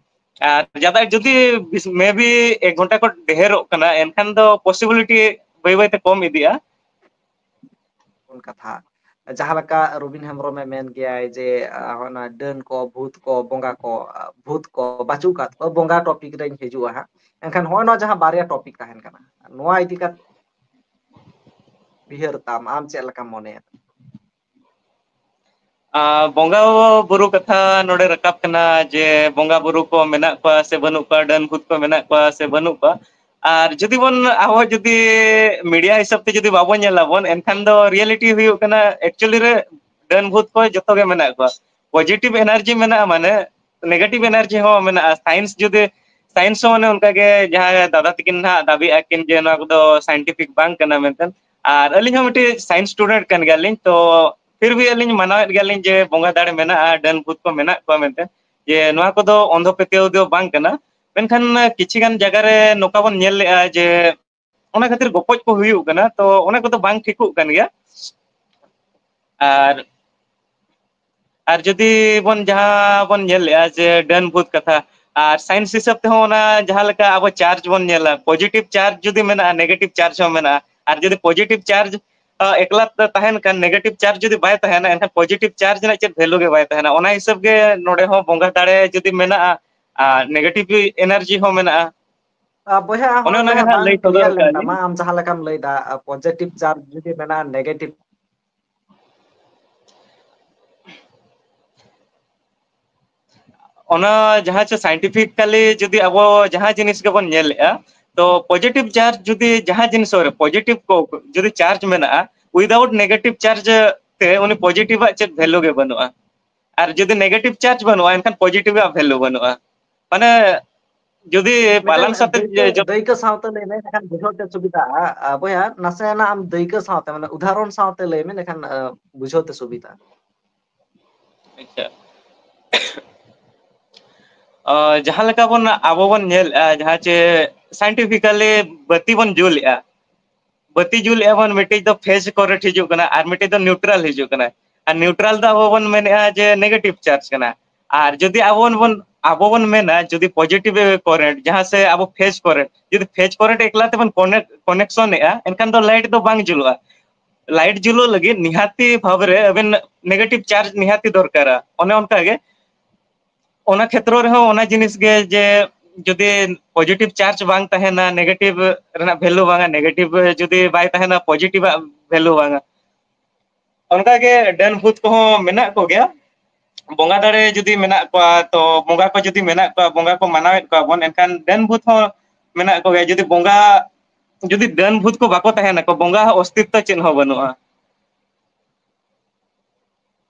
ᱟᱨ ᱡᱟᱫᱟ ᱡᱩᱫᱤ ᱵᱤᱥ-, maybe ᱮᱠ ᱜᱷᱚᱱᱴᱟ ᱠᱷᱚᱱ ᱰᱷᱮᱨᱚᱜ ᱠᱟᱱᱟ, ᱮᱱᱠᱷᱟᱱ ᱫᱚ possibility ᱵᱟᱹᱭ ᱵᱟᱹᱭ ᱛᱮ ᱠᱚᱢ ᱤᱫᱤᱜᱼᱟ᱾ ᱠᱟᱛᱷᱟ᱾ ᱡᱟᱦᱟᱸ ᱞᱮᱠᱟ ᱨᱚᱵᱤᱱ ᱦᱮᱢᱵᱨᱚᱢᱮ ᱢᱮᱱ ᱜᱮᱭᱟᱭ ᱡᱮ, ᱟ, ᱚᱱᱟ ᱰᱟᱹᱱ ᱠᱚ, ᱵᱷᱩᱛ ᱠᱚ, ᱵᱚᱸᱜᱟ ᱠᱚ, ᱟ, ᱵᱷᱩᱛ ᱠᱚ ᱵᱟᱹᱪᱩᱜ ᱟᱠᱟᱫ ᱠᱚ, ᱵᱚᱸᱜᱟ topic ᱨᱮᱧ ᱦᱤᱡᱩᱜᱼᱟ ᱦᱟᱸᱜ᱾ ᱮᱱᱠᱷᱟᱱ ᱦᱚᱸᱜᱼᱚᱭ ᱱᱚᱣᱟ ᱡᱟᱦᱟᱸ ᱵᱟᱨᱭᱟ topic ᱛᱟᱦᱮᱱ ᱠᱟᱱᱟ, ᱱᱚᱣᱟ ᱤᱫᱤ ᱠᱟᱛᱮ ᱩᱭᱦᱟᱹᱨ ᱛᱟᱢ, ᱟᱢ ᱪᱮᱫ ᱞᱮᱠᱟᱢ ᱢᱚᱱᱮᱭᱟ? ᱟᱨ ᱵᱚᱸᱜᱟ ᱵᱩᱨᱩ ᱠᱟᱛᱷᱟ ᱱᱚᱰᱮ ᱨᱟᱠᱟᱵ ᱠᱟᱱᱟ ᱡᱮ ᱵᱚᱸᱜᱟ ᱵᱩᱨᱩ ᱠᱚ ᱢᱮᱱᱟᱜ ᱠᱚᱣᱟ ᱥᱮ ᱵᱟᱹᱱᱩᱜ ᱠᱚᱣᱟ, ᱰᱟᱹᱱ ᱵᱷᱩᱛ ᱠᱚ ᱢᱮᱱᱟᱜ ᱠᱚᱣᱟ ᱥᱮ ᱵᱟᱹᱱᱩᱜ ᱠᱚᱣᱟ᱾ ᱟᱨ ᱡᱩᱫᱤ ᱵᱚᱱ, ᱟᱵᱚ ᱡᱩᱫᱤ ᱢᱤᱰᱤᱭᱟ ᱦᱤᱥᱟᱹᱵ ᱛᱮ ᱡᱩᱫᱤ ᱵᱟᱵᱚᱱ ᱧᱮᱞ ᱟᱵᱚᱱ, ᱮᱱᱠᱷᱟᱱ ᱫᱚ ᱨᱤᱭᱮᱞᱤᱴᱤ ᱦᱩᱭᱩᱜ ᱠᱟᱱᱟ, ᱮᱠᱪᱩᱭᱮᱞᱤ ᱨᱮ ᱰᱟᱹᱱ ᱵᱷᱩᱛ ᱠᱚ ᱡᱚᱛᱚ ᱜᱮ ᱢᱮᱱᱟᱜ ᱠᱚᱣᱟ᱾ ᱯᱚᱡᱤᱴᱤᱵᱷ ᱮᱱᱟᱨᱡᱤ ᱢᱮᱱᱟᱜᱼᱟ, ᱢᱟᱱᱮ ᱱᱮᱜᱮᱴᱤᱵᱷ ᱮᱱᱟᱨᱡᱤ ᱦᱚᱸ ᱢᱮᱱᱟᱜᱼᱟ᱾ ᱥᱟᱭᱮᱱᱥ ᱡᱩᱫᱤ, ᱥᱟᱭᱮᱱᱥ ᱦᱚᱸ ᱚᱱᱮ ᱚᱱᱠᱟ ᱜᱮ, ᱡᱟᱦᱟᱸ ᱫᱟᱫᱟ ᱛᱟᱹᱠᱤᱱ ᱱᱟᱦᱟᱜ ᱫᱟᱹᱵᱤ ᱟᱹᱠᱤᱱ ᱡᱮ ᱱᱚᱣᱟ ᱠᱚᱫᱚ ᱥᱟᱭᱮᱱᱴᱤᱯᱷᱤᱠ ᱵᱟᱝ ᱠᱟᱱᱟ ᱢᱮᱱᱛᱮ, ᱟᱨ ᱟᱹᱞᱤᱧ ᱦᱚᱸ ᱢᱤᱫᱴᱤᱡ ᱥᱟᱭᱮᱱᱥ ᱥᱴᱩᱰᱮᱱᱴ ᱠᱟᱱ ᱜᱮᱭᱟᱞᱤᱧ, ᱛᱚ ᱯᱷᱤᱨ ᱵᱷᱤ ᱟᱹᱞᱤᱧ ᱢᱟᱱᱟᱣᱮᱫ ᱜᱮᱭᱟᱞᱤᱧ ᱡᱮ ᱵᱚᱸᱜᱟ ᱫᱟᱲᱮ ᱢᱮᱱᱟᱜᱼᱟ, ᱰᱟᱹᱱ ᱵᱷᱩᱛ ᱠᱚ ᱢᱮᱱᱟᱜ ᱠᱚᱣᱟ ᱢᱮᱱᱛᱮ, ᱡᱮ ᱱᱚᱣᱟ ᱠᱚᱫᱚ ᱚᱱᱫᱷᱚ ᱯᱟᱹᱛᱭᱟᱹᱣ ᱫᱚ ᱵᱟᱝ ᱠᱟᱱᱟ᱾ ᱢᱮᱱᱠᱷᱟᱱ ᱠᱤᱪᱷᱤ ᱜᱟᱱ ᱡᱟᱭᱜᱟ ᱨᱮ ᱱᱚᱝᱠᱟ ᱵᱚᱱ ᱧᱮᱞ ᱞᱮᱜᱼᱟ ᱡᱮ ᱚᱱᱟ ᱠᱷᱟᱹᱛᱤᱨ ᱜᱚᱯᱚᱡ ᱠᱚ ᱦᱩᱭᱩᱜ ᱠᱟᱱᱟ, ᱛᱚ ᱚᱱᱟ ᱠᱚᱫᱚ ᱵᱟᱝ ᱴᱷᱤᱠᱚᱜ ᱠᱟᱱ ᱜᱮᱭᱟ᱾ ᱟᱨ, ᱟᱨ ᱡᱩᱫᱤ ᱵᱚᱱ, ᱡᱟᱦᱟᱸ ᱵᱚᱱ ᱧᱮᱞ ᱞᱮᱜᱼᱟ ᱡᱮ ᱰᱟᱹᱱ ᱵᱷᱩᱛ ᱠᱟᱛᱷᱟ, ᱟᱨ ᱥᱟᱭᱮᱱᱥ ᱦᱤᱥᱟᱹᱵ ᱛᱮᱦᱚᱸ ᱚᱱᱟ ᱡᱟᱦᱟᱸ ᱞᱮᱠᱟ ᱟᱵᱚ ᱪᱟᱨᱡᱽ ᱵᱚᱱ ᱧᱮᱞᱟ, ᱯᱚᱡᱤᱴᱤᱵᱷ ᱪᱟᱨᱡᱽ ᱡᱩᱫᱤ ᱢᱮᱱᱟᱜᱼᱟ, ᱱᱮᱜᱮᱴᱤᱵᱷ ᱪᱟᱨᱡᱽ ᱦᱚᱸ ᱢᱮᱱᱟᱜᱼᱟ᱾ ᱟᱨ ᱡᱩᱫᱤ ᱯᱚᱡᱤᱴᱤᱵᱷ ᱪᱟᱨᱡᱽ ᱮᱠᱞᱟ ᱛᱮ ᱛᱟᱦᱮᱱ ᱠᱷᱟᱱ, ᱱᱮᱜᱮᱴᱤᱵᱷ ᱪᱟᱨᱡᱽ ᱡᱩᱫᱤ ᱵᱟᱭ ᱛᱟᱦᱮᱱᱟ, ᱮᱱᱠᱷᱟᱱ ᱯᱚᱡᱤᱴᱤᱵᱷ ᱪᱟᱨᱡᱽ ᱨᱮᱱᱟᱜ ᱪᱮᱫ ᱵᱷᱮᱞᱩ ᱜᱮ ᱵᱟᱭ ᱛᱟᱦᱮᱱᱟ᱾ ᱚᱱᱟ ᱦᱤᱥᱟᱹᱵ ᱜᱮ ᱱᱚᱰᱮ ᱦᱚᱸ ᱵᱚᱸᱜᱟ ᱫᱟᱲᱮ ᱡᱩᱫᱤ ᱢᱮᱱᱟᱜᱼᱟ, ᱟᱨ ᱱᱮᱜᱮᱴᱤᱵᱷ ᱮᱱᱟᱨᱡᱤ ᱦᱚᱸ ᱢᱮᱱᱟᱜᱼᱟ᱾ ᱟᱨ ᱵᱚᱭᱦᱟ, ᱚᱱᱮ ᱦᱚᱸ ᱚᱱᱟ ᱜᱮ ᱡᱟᱦᱟᱸ ᱱᱟᱦᱟᱜ ᱵᱟᱝ ᱞᱟᱹᱭ ᱥᱚᱫᱚᱨ ᱠᱞᱤᱭᱟᱨ ᱞᱮᱱ ᱟᱠᱟᱫ ᱛᱟᱢᱟ, ᱞᱤᱧ᱾ ᱟᱢ ᱡᱟᱦᱟᱸ ᱞᱮᱠᱟᱢ ᱞᱟᱹᱭᱫᱟ, ᱯᱚᱡᱤᱴᱤᱵᱷ ᱪᱟᱨᱡᱽ ᱡᱩᱫᱤ ᱢᱮᱱᱟᱜᱼᱟ, ᱱᱮᱜᱮᱴᱤᱵᱷ ᱚᱱᱟ ᱡᱟᱦᱟᱸ ᱪᱮ ᱥᱟᱭᱮᱱᱴᱤᱯᱷᱤᱠᱟᱞᱤ ᱡᱩᱫᱤ ᱟᱵᱚ ᱡᱟᱦᱟᱸ ᱡᱤᱱᱤᱥ ᱜᱮᱵᱚᱱ ᱧᱮᱞᱮᱜᱼᱟ, ᱛᱚ ᱯᱚᱡᱤᱴᱤᱵᱷ ᱪᱟᱨᱡᱽ ᱡᱩᱫᱤ ᱡᱟᱦᱟᱸ ᱡᱤᱱᱤᱥ ᱨᱮ ᱯᱚᱡᱤᱴᱤᱵᱷ ᱠᱚ ᱡᱩᱫᱤ ᱪᱟᱨᱡᱽ ᱢᱮᱱᱟᱜᱼᱟ, ᱩᱭᱫᱟᱣᱩᱴ ᱱᱮᱜᱮᱴᱤᱵᱷ ᱪᱟᱨᱡᱽ ᱛᱮ ᱩᱱᱤ ᱯᱚᱡᱤᱴᱤᱵᱷ ᱟᱜ ᱪᱮᱫ ᱵᱷᱮᱞᱩ ᱜᱮ ᱵᱟᱹᱱᱩᱜᱼᱟ᱾ ᱟᱨ ᱡᱩᱫᱤ ᱱᱮᱜᱮᱴᱤᱵᱷ ᱪᱟᱨᱡᱽ ᱵᱟᱹᱱᱩᱜᱼᱟ, ᱮᱱᱠᱷᱟᱱ ᱯᱚᱡᱤᱴᱤᱵᱷ ᱟᱜ ᱵᱷᱮᱞᱩ ᱵᱟᱹᱱᱩᱜᱼᱟ᱾ ᱢᱟᱱᱮ ᱡᱩᱫᱤ ᱢᱤᱫᱴᱟᱝ ᱵᱟᱞᱟᱱᱥ ᱟᱛᱮ ᱫᱟᱹᱭᱠᱟᱹ, ᱡᱚᱛᱚ ᱫᱟᱹᱭᱠᱟᱹ ᱥᱟᱶᱛᱮ ᱞᱟᱹᱭ ᱢᱮ, ᱮᱱᱠᱷᱟᱱ ᱵᱩᱡᱷᱟᱹᱣ ᱛᱮ ᱥᱩᱵᱤᱫᱷᱟᱜᱼᱟ᱾ ᱟ, ᱵᱚᱭᱦᱟ, ᱱᱟᱥᱮᱱᱟᱜ ᱟᱢ ᱫᱟᱹᱭᱠᱟᱹ ᱥᱟᱶᱛᱮ, ᱢᱟᱱᱮ ᱩᱫᱟᱦᱚᱨᱚᱱ ᱥᱟᱶᱛᱮ ᱞᱟᱹᱭ ᱢᱮ, ᱮᱱᱠᱷᱟᱱ, ᱟ, ᱵᱩᱡᱷᱟᱹᱣ ᱛᱮ ᱥᱩᱵᱤᱫᱷᱟᱜᱼᱟ᱾ ᱟᱪᱪᱷᱟ᱾ ᱟ, ᱡᱟᱦᱟᱸ ᱞᱮᱠᱟ ᱵᱚᱱ, ᱟᱵᱚ ᱵᱚᱱ ᱧᱮᱞᱮᱜᱼᱟ, ᱡᱟᱦᱟᱸ ᱪᱮ ᱥᱟᱭᱮᱱᱴᱤᱯᱷᱤᱠᱟᱞᱤ ᱵᱟᱹᱛᱤ ᱵᱚᱱ ᱡᱩᱞᱮᱜᱼᱟ, ᱵᱟᱹᱛᱤ ᱡᱩᱞᱮᱜᱼᱟ ᱵᱚᱱ, ᱢᱤᱫᱴᱤᱡ ᱫᱚ ᱯᱷᱮᱡᱽ ᱠᱚᱨᱮᱱᱴ ᱦᱤᱡᱩᱜ ᱠᱟᱱᱟ ᱟᱨ ᱢᱤᱫᱴᱤᱡ ᱫᱚ ᱱᱤᱭᱩᱴᱨᱟᱞ ᱦᱤᱡᱩᱜ ᱠᱟᱱᱟ᱾ ᱟᱨ ᱱᱤᱭᱩᱴᱨᱟᱞ ᱫᱚ ᱟᱵᱚ ᱵᱚᱱ ᱢᱮᱱᱮᱜᱼᱟ ᱡᱮ ᱱᱮᱜᱮᱴᱤᱵᱷ ᱪᱟᱨᱡᱽ ᱠᱟᱱᱟ᱾ ᱟᱨ ᱡᱩᱫᱤ ᱟᱵᱚ ᱵᱚᱱ, ᱟᱵᱚ ᱵᱚᱱ ᱢᱮᱱᱟ ᱡᱩᱫᱤ ᱯᱚᱡᱤᱴᱤᱵᱷ ᱠᱚᱨᱮᱱᱴ, ᱡᱟᱦᱟᱸ ᱥᱮ ᱟᱵᱚ ᱯᱷᱮᱡᱽ ᱠᱚᱨᱮᱱᱴ, ᱡᱩᱫᱤ ᱯᱷᱮᱡᱽ ᱠᱚᱨᱮᱱᱴ ᱮᱠᱞᱟ ᱛᱮᱵᱚᱱ ᱠᱚᱱᱮᱠ-, ᱠᱚᱱᱮᱠᱥᱚᱱᱮᱜᱼᱟ, ᱮᱱᱠᱷᱟᱱ ᱫᱚ ᱞᱟᱭᱤᱴ ᱫᱚ ᱵᱟᱝ ᱡᱩᱞᱩᱜᱼᱟ᱾ ᱞᱟᱭᱤᱴ ᱡᱩᱞᱩᱜ ᱞᱟᱹᱜᱤᱫ ᱱᱤᱦᱟᱹᱛᱤ ᱵᱷᱟᱵᱽ ᱨᱮ ᱟᱵᱮᱱ ᱱᱮᱜᱮᱴᱤᱵᱷ ᱪᱟᱨᱡᱽ ᱱᱤᱦᱟᱹᱛᱤ ᱫᱚᱨᱠᱟᱨᱟ᱾ ᱚᱱᱮ ᱚᱱᱠᱟ ᱜᱮ ᱚᱱᱟ ᱠᱷᱮᱛᱨᱚ ᱨᱮᱦᱚᱸ ᱚᱱᱟ ᱡᱤᱱᱤᱥ ᱜᱮ ᱡᱮ ᱡᱩᱫᱤ ᱯᱚᱡᱤᱴᱤᱵᱷ ᱪᱟᱨᱡᱽ ᱵᱟᱝ ᱛᱟᱦᱮᱱᱟ, ᱱᱮᱜᱮᱴᱤᱵᱷ ᱨᱮᱱᱟᱜ ᱵᱷᱮᱞᱩ ᱵᱟᱝᱟ, ᱱᱮᱜᱮᱴᱤᱵᱷ ᱡᱩᱫᱤ ᱵᱟᱭ ᱛᱟᱦᱮᱱᱟ, ᱯᱚᱡᱤᱴᱤᱵᱷ ᱟᱜ ᱵᱷᱮᱞᱩ ᱵᱟᱝᱟ᱾ ᱚᱱᱠᱟᱜᱮ ᱰᱟᱹᱱ ᱵᱷᱩᱛ ᱠᱚᱦᱚᱸ ᱢᱮᱱᱟᱜ ᱠᱚᱜᱮᱭᱟ᱾ ᱵᱚᱸᱜᱟ ᱫᱟᱲᱮ ᱡᱩᱫᱤ ᱢᱮᱱᱟᱜ ᱠᱚᱣᱟ, ᱛᱚ ᱵᱚᱸᱜᱟ ᱠᱚ ᱡᱩᱫᱤ ᱢᱮᱱᱟᱜ ᱠᱚᱣᱟ, ᱵᱚᱸᱜᱟ ᱠᱚ ᱢᱟᱱᱟᱣᱮᱫ ᱠᱚᱣᱟ ᱵᱚᱱ, ᱮᱱᱠᱷᱟᱱ ᱰᱟᱹᱱ ᱵᱷᱩᱛ ᱦᱚᱸ ᱢᱮᱱᱟᱜ ᱠᱚᱜᱮᱭᱟ᱾ ᱡᱩᱫᱤ ᱵᱚᱸᱜᱟ, ᱡᱩᱫᱤ ᱰᱟᱹᱱ ᱵᱷᱩᱛ ᱠᱚ ᱵᱟᱠᱚ ᱛᱟᱦᱮᱱᱟᱠᱚ, ᱵᱚᱸᱜᱟ ᱦᱚᱸ ᱚᱥᱛᱤᱛᱛᱚ ᱪᱮᱫ ᱦᱚᱸ ᱵᱟᱹᱱᱩᱜᱼᱟ᱾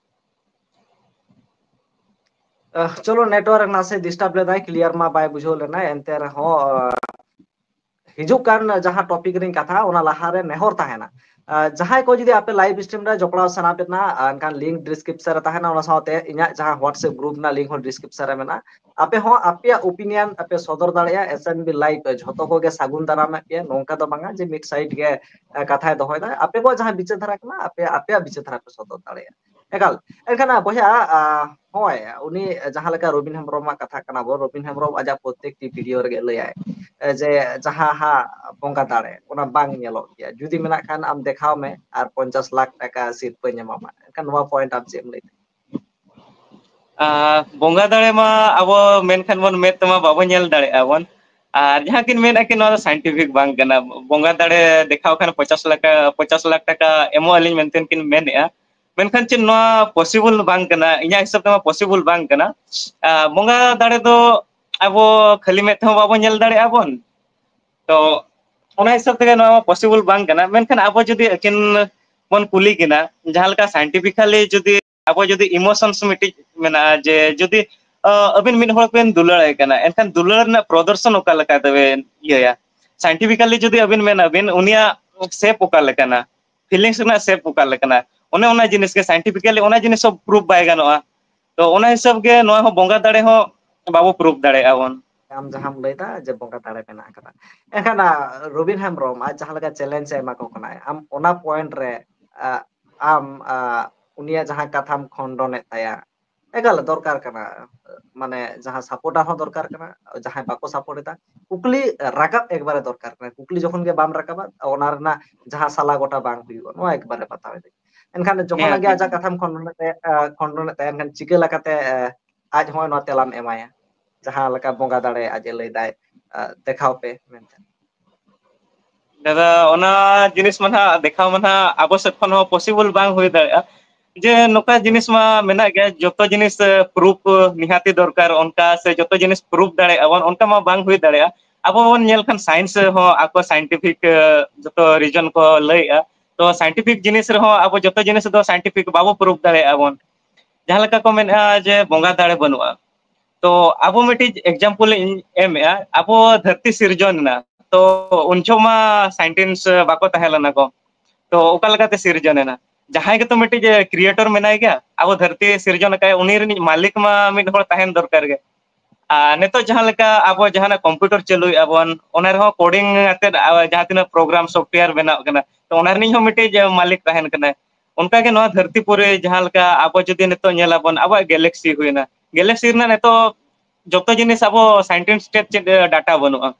ᱟᱦ, ᱪᱚᱞᱚ, network ᱱᱟᱥᱮ disturb ᱞᱮᱫᱟᱭ, clear ᱢᱟ ᱵᱟᱭ ᱵᱩᱡᱷᱟᱹᱣ ᱞᱮᱱᱟ, ᱮᱱᱛᱮ ᱨᱮᱦᱚᱸ, ᱟᱦ, ᱦᱤᱡᱩᱜ ᱠᱟᱱ ᱡᱟᱦᱟᱸ topic ᱨᱤᱧ ᱠᱟᱛᱷᱟ, ᱚᱱᱟ ᱞᱟᱦᱟᱨᱮ ᱱᱮᱦᱚᱨ ᱛᱟᱦᱮᱱᱟ᱾ ᱟᱦ, ᱡᱟᱦᱟᱸᱭ ᱠᱚ ᱡᱩᱫᱤ ᱟᱯᱮ live stream ᱨᱮ ᱡᱚᱯᱲᱟᱣ ᱥᱟᱱᱟ ᱯᱮ ᱠᱟᱱᱟ, ᱟᱦ, ᱮᱱᱠᱷᱟᱱ link description ᱨᱮ ᱛᱟᱦᱮᱱᱟ, ᱚᱱᱟ ᱥᱟᱶᱛᱮ ᱤᱧᱟᱹᱜ ᱡᱟᱦᱟᱸ WhatsApp group ᱨᱮᱱᱟᱜ link ᱦᱚᱸ description ᱨᱮ ᱢᱮᱱᱟᱜᱼᱟ᱾ ᱟᱯᱮ ᱦᱚᱸ ᱟᱯᱮᱭᱟᱜ opinion ᱟᱯᱮ ᱥᱚᱫᱚᱨ ᱫᱟᱲᱮᱭᱟᱜᱼᱟ, S N B live ᱡᱷᱚᱛᱚ ᱠᱚᱜᱮ ᱥᱟᱹᱜᱩᱱ ᱫᱟᱨᱟᱢᱮᱫ ᱯᱮᱭᱟ᱾ ᱱᱚᱝᱠᱟ ᱫᱚ ᱵᱟᱝᱟ ᱡᱮ ᱢᱤᱫ side ᱜᱮ, ᱟᱦ, ᱠᱟᱛᱷᱟᱭ ᱫᱚᱦᱚᱭᱮᱫᱟ᱾ ᱟᱯᱮ ᱠᱚᱣᱟᱜ ᱡᱟᱦᱟᱸ ᱵᱤᱪᱟᱹᱨ ᱫᱷᱟᱨᱟ ᱠᱟᱱᱟ, ᱟᱯᱮ ᱟᱯᱮᱭᱟᱜ ᱵᱤᱪᱟᱹᱨ ᱫᱷᱟᱨᱟ ᱯᱮ ᱥᱚᱫᱚᱨ ᱫᱟᱲᱮᱭᱟᱜᱼᱟ᱾ ᱮᱠᱟᱞ᱾ ᱮᱱᱠᱷᱟᱱ, ᱟᱦ, ᱵᱚᱭᱦᱟ, ᱟᱦ, ᱦᱳᱭ, ᱩᱱᱤ ᱡᱟᱦᱟᱸ ᱞᱮᱠᱟ ᱨᱚᱵᱤᱱ ᱦᱮᱢᱵᱨᱚᱢᱟᱜ ᱠᱟᱛᱷᱟ ᱠᱟᱱᱟ ᱵᱚ, ᱨᱚᱵᱤᱱ ᱦᱮᱢᱵᱨᱚᱢ ᱟᱡᱟᱜ ᱯᱨᱚᱛᱮᱠᱴᱤ video ᱨᱮᱜᱮ ᱞᱟᱹᱭᱟᱭ, ᱮ, ᱡᱮ ᱡᱟᱦᱟᱸ ᱦᱟᱸᱜ ᱵᱚᱸᱜᱟ ᱫᱟᱲᱮ, ᱚᱱᱟ ᱵᱟᱝ ᱧᱮᱞᱚᱜ ᱜᱮᱭᱟ᱾ ᱡᱩᱫᱤ ᱢᱮᱱᱟᱜ ᱠᱷᱟᱱ ᱟᱢ ᱫᱮᱠᱷᱟᱣ ᱢᱮ ᱟᱨ ᱯᱚᱧᱪᱟᱥ ᱞᱟᱠᱷ ᱴᱟᱠᱟ ᱥᱤᱨᱯᱟᱹᱧ ᱮᱢᱟᱢᱟ᱾ ᱮᱱᱠᱷᱟᱱ ᱱᱚᱣᱟ point ᱟᱢ ᱪᱮᱫ ᱮᱢ ᱞᱟᱹᱭ ᱫᱟ? ᱟᱦ, ᱵᱚᱸᱜᱟ ᱫᱟᱲᱮ ᱢᱟ ᱟᱵᱚ ᱢᱮᱱᱠᱷᱟᱱ ᱵᱚᱱ ᱢᱮᱫ ᱛᱮᱢᱟ ᱵᱟᱵᱚᱱ ᱧᱮᱞ ᱫᱟᱲᱮᱭᱟᱜᱼᱟ ᱵᱚᱱ᱾ ᱟᱨ ᱡᱟᱦᱟᱸ ᱠᱤᱱ ᱢᱮᱱᱮᱫᱼᱟ ᱠᱤᱱ, ᱱᱚᱣᱟ ᱫᱚ scientific ᱵᱟᱝ ᱠᱟᱱᱟ᱾ ᱵᱚᱸᱜᱟ ᱫᱟᱲᱮ ᱫᱮᱠᱷᱟᱣ ᱠᱷᱟᱱ ᱯᱚᱪᱟᱥ ᱞᱟᱠᱷ, ᱯᱚᱪᱟᱥ ᱞᱟᱠᱷ ᱴᱟᱠᱟ ᱮᱢᱚᱜ ᱟᱹᱞᱤᱧ ᱢᱮᱱᱛᱮ ᱠᱤᱱ ᱢᱮᱱᱮᱫᱼᱟ᱾ ᱢᱮᱱᱠᱷᱟᱱ ᱪᱮᱫ ᱱᱚᱣᱟ possible ᱵᱟᱝ ᱠᱟᱱᱟ? ᱤᱧᱟᱹᱜ ᱦᱤᱥᱟᱹᱵ ᱛᱮᱢᱟ possible ᱵᱟᱝ ᱠᱟᱱᱟ᱾ ᱟᱦ, ᱵᱚᱸᱜᱟ ᱫᱟᱲᱮ ᱫᱚ ᱟᱵᱚ ᱠᱷᱟᱹᱞᱤ ᱢᱮᱫ ᱛᱮᱦᱚᱸ ᱵᱟᱵᱚᱱ ᱧᱮᱞ ᱫᱟᱲᱮᱭᱟᱜᱼᱟ ᱵᱚᱱ᱾ ᱛᱚ ᱚᱱᱟ ᱦᱤᱥᱟᱹᱵ ᱛᱮᱜᱮ ᱱᱚᱣᱟ ᱢᱟ possible ᱵᱟᱝ ᱠᱟᱱᱟ᱾ ᱢᱮᱱᱠᱷᱟᱱ ᱟᱵᱚ ᱡᱩᱫᱤ ᱟᱹᱠᱤᱱ ᱵᱚᱱ ᱠᱩᱞᱤ ᱠᱤᱱᱟ, ᱡᱟᱦᱟᱸ ᱞᱮᱠᱟ scientifically ᱡᱩᱫᱤ ᱟᱵᱚ ᱡᱩᱫᱤ emotions ᱢᱤᱫᱴᱤᱡ ᱢᱮᱱᱟᱜᱼᱟ, ᱡᱮ ᱡᱩᱫᱤ, ᱟᱦ, ᱟᱹᱵᱤᱱ ᱢᱤᱫ ᱦᱚᱲ ᱵᱤᱱ ᱫᱩᱞᱟᱹᱲ ᱟᱭ ᱠᱟᱱᱟ, ᱮᱱᱠᱷᱟᱱ ᱫᱩᱞᱟᱹᱲ ᱨᱮᱱᱟᱜ ᱯᱨᱚᱫᱚᱨᱥᱚᱱ ᱚᱠᱟ ᱞᱮᱠᱟ ᱛᱮᱵᱮᱱ ᱤᱭᱟᱹᱭᱟ? Scientifically ᱡᱩᱫᱤ ᱟᱹᱵᱤᱱ ᱢᱮᱱᱟᱵᱤᱱ, ᱩᱱᱤᱭᱟᱜ shape ᱚᱠᱟ ᱞᱮᱠᱟᱱᱟ, feelings ᱨᱮᱱᱟᱜ shape ᱚᱠᱟ ᱞᱮᱠᱟᱱᱟ, ᱚᱱᱮ ᱚᱱᱟ ᱡᱤᱱᱤᱥ ᱜᱮ scientifically ᱚᱱᱟ ᱡᱤᱱᱤᱥ ᱦᱚᱸ proof ᱵᱟᱭ ᱜᱟᱱᱚᱜᱼᱟ᱾ ᱛᱚ ᱚᱱᱟ ᱦᱤᱥᱟᱹᱵ ᱜᱮ ᱱᱚᱣᱟ ᱦᱚᱸ ᱵᱚᱸᱜᱟ ᱫᱟᱲᱮ ᱦᱚᱸ ᱵᱟᱵᱚ proof ᱫᱟᱲᱮᱭᱟᱜᱼᱟ ᱵᱚᱱ᱾ ᱟᱢ ᱡᱟᱦᱟᱸᱢ ᱞᱟᱹᱭᱫᱟ ᱡᱮ ᱵᱚᱸᱜᱟ ᱫᱟᱲᱮ ᱢᱮᱱᱟᱜ ᱟᱠᱟᱫᱟ, ᱮᱱᱠᱷᱟᱱ, ᱟᱦ, ᱨᱚᱵᱤᱱ ᱦᱮᱢᱵᱨᱚᱢ ᱟᱡ ᱡᱟᱦᱟᱸ ᱞᱮᱠᱟ challenge ᱮ ᱮᱢᱟ ᱠᱚ ᱠᱟᱱᱟᱭ, ᱟᱢ ᱚᱱᱟ point ᱨᱮ, ᱟᱦ, ᱟᱢ, ᱟᱦ, ᱩᱱᱤᱭᱟᱜ ᱡᱟᱦᱟᱸ ᱠᱟᱛᱷᱟᱢ ᱠᱷᱚᱱᱰᱚᱱᱮᱫ ᱛᱟᱭᱟ, ᱮᱠᱟᱞ ᱫᱚᱨᱠᱟᱨ ᱠᱟᱱᱟ᱾ ᱢᱟᱱᱮ ᱡᱟᱦᱟᱸ supporter ᱦᱚᱸ ᱫᱚᱨᱠᱟᱨ ᱠᱟᱱᱟ, ᱡᱟᱦᱟᱸᱭ ᱵᱟᱠᱚ support ᱮᱫᱟ, ᱠᱩᱠᱞᱤ ᱨᱟᱠᱟᱵ ᱮᱠᱵᱟᱨᱮ ᱫᱚᱨᱠᱟᱨ ᱠᱟᱱᱟ᱾ ᱠᱩᱠᱞᱤ ᱡᱚᱠᱷᱚᱱ ᱜᱮ ᱵᱟᱢ ᱨᱟᱠᱟᱵᱟ, ᱚᱱᱟ ᱨᱮᱱᱟᱜ ᱡᱟᱦᱟᱸ ᱥᱟᱞᱟ ᱜᱚᱴᱟ ᱵᱟᱝ ᱦᱩᱭᱩᱜᱼᱟ, ᱱᱚᱣᱟ ᱮᱠᱵᱟᱨᱮ ᱵᱟᱛᱟᱣ ᱮᱫᱟᱹᱧ᱾ ᱮᱱᱠᱷᱟᱱ ᱡᱚᱠᱷᱚᱱ ᱦᱮᱸ, ᱜᱮ ᱦᱮᱸ᱾ ᱟᱡᱟᱜ ᱠᱟᱛᱷᱟᱢ ᱠᱷᱚᱸᱰᱚᱱᱮᱫ ᱛᱟᱭᱟ, ᱟᱦ, ᱠᱷᱚᱸᱰᱚᱱᱮᱫ ᱛᱟᱭᱟ, ᱮᱱᱠᱷᱟᱱ ᱪᱤᱠᱟᱹ ᱞᱮᱠᱟᱛᱮ, ᱟᱦ, ᱟᱡ ᱦᱚᱸ ᱱᱚᱣᱟ ᱛᱮᱞᱟᱢ ᱮᱢᱟᱭᱟ, ᱡᱟᱦᱟᱸ ᱞᱮᱠᱟ ᱵᱚᱸᱜᱟ ᱫᱟᱲᱮ ᱟᱡ ᱮ ᱞᱟᱹᱭ ᱫᱟᱭ, ᱟᱦ, ᱫᱮᱠᱷᱟᱣ ᱯᱮ ᱢᱮᱱᱛᱮ? ᱫᱟᱫᱟ, ᱚᱱᱟ ᱡᱤᱱᱤᱥ ᱢᱟ ᱱᱟᱦᱟᱜ ᱫᱮᱠᱷᱟᱣ ᱢᱟ ᱱᱟᱦᱟᱜ ᱟᱵᱚ ᱥᱮᱫ ᱠᱷᱚᱱ ᱦᱚᱸ possible ᱵᱟᱝ ᱦᱩᱭ ᱫᱟᱲᱮᱭᱟᱜᱼᱟ᱾ ᱡᱮ ᱱᱚᱝᱠᱟ ᱡᱤᱱᱤᱥ ᱢᱟ ᱢᱮᱱᱟᱜ ᱜᱮᱭᱟ, ᱡᱚᱛᱚ ᱡᱤᱱᱤᱥ, ᱮ, proof ᱱᱤᱦᱟᱹᱛᱤ ᱫᱚᱨᱠᱟᱨ ᱚᱱᱠᱟ, ᱥᱮ ᱡᱚᱛᱚ ᱡᱤᱱᱤᱥ proof ᱫᱟᱲᱮᱭᱟᱜᱼᱟ ᱵᱚᱱ, ᱚᱱᱠᱟ ᱢᱟ ᱵᱟᱝ ᱦᱩᱭ ᱫᱟᱲᱮᱭᱟᱜᱼᱟ᱾ ᱟᱵᱚ ᱵᱚᱱ ᱧᱮᱞ ᱠᱷᱟᱱ science ᱦᱚᱸ ᱟᱠᱚ scientific, ᱮ, ᱡᱚᱛᱚ reason ᱠᱚ ᱞᱟᱹᱭᱮᱜᱼᱟ᱾ ᱛᱚ scientific ᱡᱤᱱᱤᱥ ᱨᱮᱦᱚᱸ ᱟᱵᱚ ᱡᱚᱛᱚ ᱡᱤᱱᱤᱥ ᱫᱚ scientific ᱵᱟᱵᱚ proof ᱫᱟᱲᱮᱭᱟᱜᱼᱟ ᱵᱚᱱ᱾ ᱡᱟᱦᱟᱸ ᱞᱮᱠᱟ ᱠᱚ ᱢᱮᱱᱮᱜᱼᱟ ᱡᱮ ᱵᱚᱸᱜᱟ ᱫᱟᱲᱮ ᱵᱟᱹᱱᱩᱜᱼᱟ, ᱛᱚ ᱟᱵᱚ ᱢᱤᱫᱴᱤᱡ example ᱤᱧ ᱮᱢᱮᱜᱼᱟ, ᱟᱵᱚ ᱫᱷᱟᱹᱨᱛᱤ ᱥᱤᱨᱡᱚᱱ ᱮᱱᱟ, ᱛᱚ ᱩᱱ ᱡᱚᱦᱚᱜ ᱢᱟ scientist ᱵᱟᱠᱚ ᱛᱟᱦᱮᱸ ᱞᱮᱱᱟ ᱠᱚ, ᱛᱚ ᱚᱠᱟ ᱞᱮᱠᱟᱛᱮ ᱥᱤᱨᱡᱚᱱ ᱮᱱᱟ? ᱡᱟᱦᱟᱸᱭ ᱜᱮᱛᱚ ᱢᱤᱫᱴᱤᱡ creator ᱢᱮᱱᱟᱭ ᱜᱮᱭᱟ, ᱟᱵᱚ ᱫᱷᱟᱹᱨᱛᱤ ᱥᱤᱨᱡᱚᱱ ᱟᱠᱟᱫ ᱩᱱᱤ ᱨᱤᱱᱤᱡ ᱢᱟᱹᱞᱤᱠ ᱢᱟ ᱢᱤᱫ ᱦᱚᱲ ᱛᱟᱦᱮᱱ ᱫᱚᱨᱠᱟᱨ ᱜᱮ᱾ ᱟᱨ ᱱᱤᱛᱚᱜ ᱡᱟᱦᱟᱸ ᱞᱮᱠᱟ ᱟᱵᱚ ᱡᱟᱦᱟᱱᱟᱜ computer ᱪᱟᱹᱞᱩᱭᱮᱫᱼᱟ ᱵᱚᱱ, ᱚᱱᱟ ᱨᱮᱦᱚᱸ coding ᱟᱛᱮᱫ ᱟ-, ᱡᱟᱦᱟᱸ ᱛᱤᱱᱟᱹᱜ program software ᱵᱮᱱᱟᱜ ᱠᱟᱱᱟ, ᱛᱚ ᱚᱱᱟ ᱨᱤᱱᱤᱡ ᱦᱚᱸ ᱢᱤᱫᱴᱤᱡ ᱢᱟᱹᱞᱤᱠ ᱛᱟᱦᱮᱱ ᱠᱟᱱᱟᱭ᱾ ᱚᱱᱠᱟᱜᱮ ᱱᱚᱣᱟ ᱫᱷᱟᱹᱨᱛᱤ ᱯᱩᱨᱤ ᱡᱟᱦᱟᱸ ᱞᱮᱠᱟ ᱟᱵᱚ ᱡᱩᱫᱤ ᱱᱤᱛᱚᱜ ᱧᱮᱞᱟᱵᱚᱱ, ᱟᱵᱚᱣᱟᱜ galaxy ᱦᱩᱭᱱᱟ, galaxy ᱨᱮᱱᱟᱜ ᱱᱤᱛᱚᱜ ᱡᱚᱛᱚ ᱡᱤᱱᱤᱥ ᱟᱵᱚ scientist ᱴᱷᱮᱱ ᱪᱮᱫ data ᱵᱟᱹᱱᱩᱜᱼᱟ,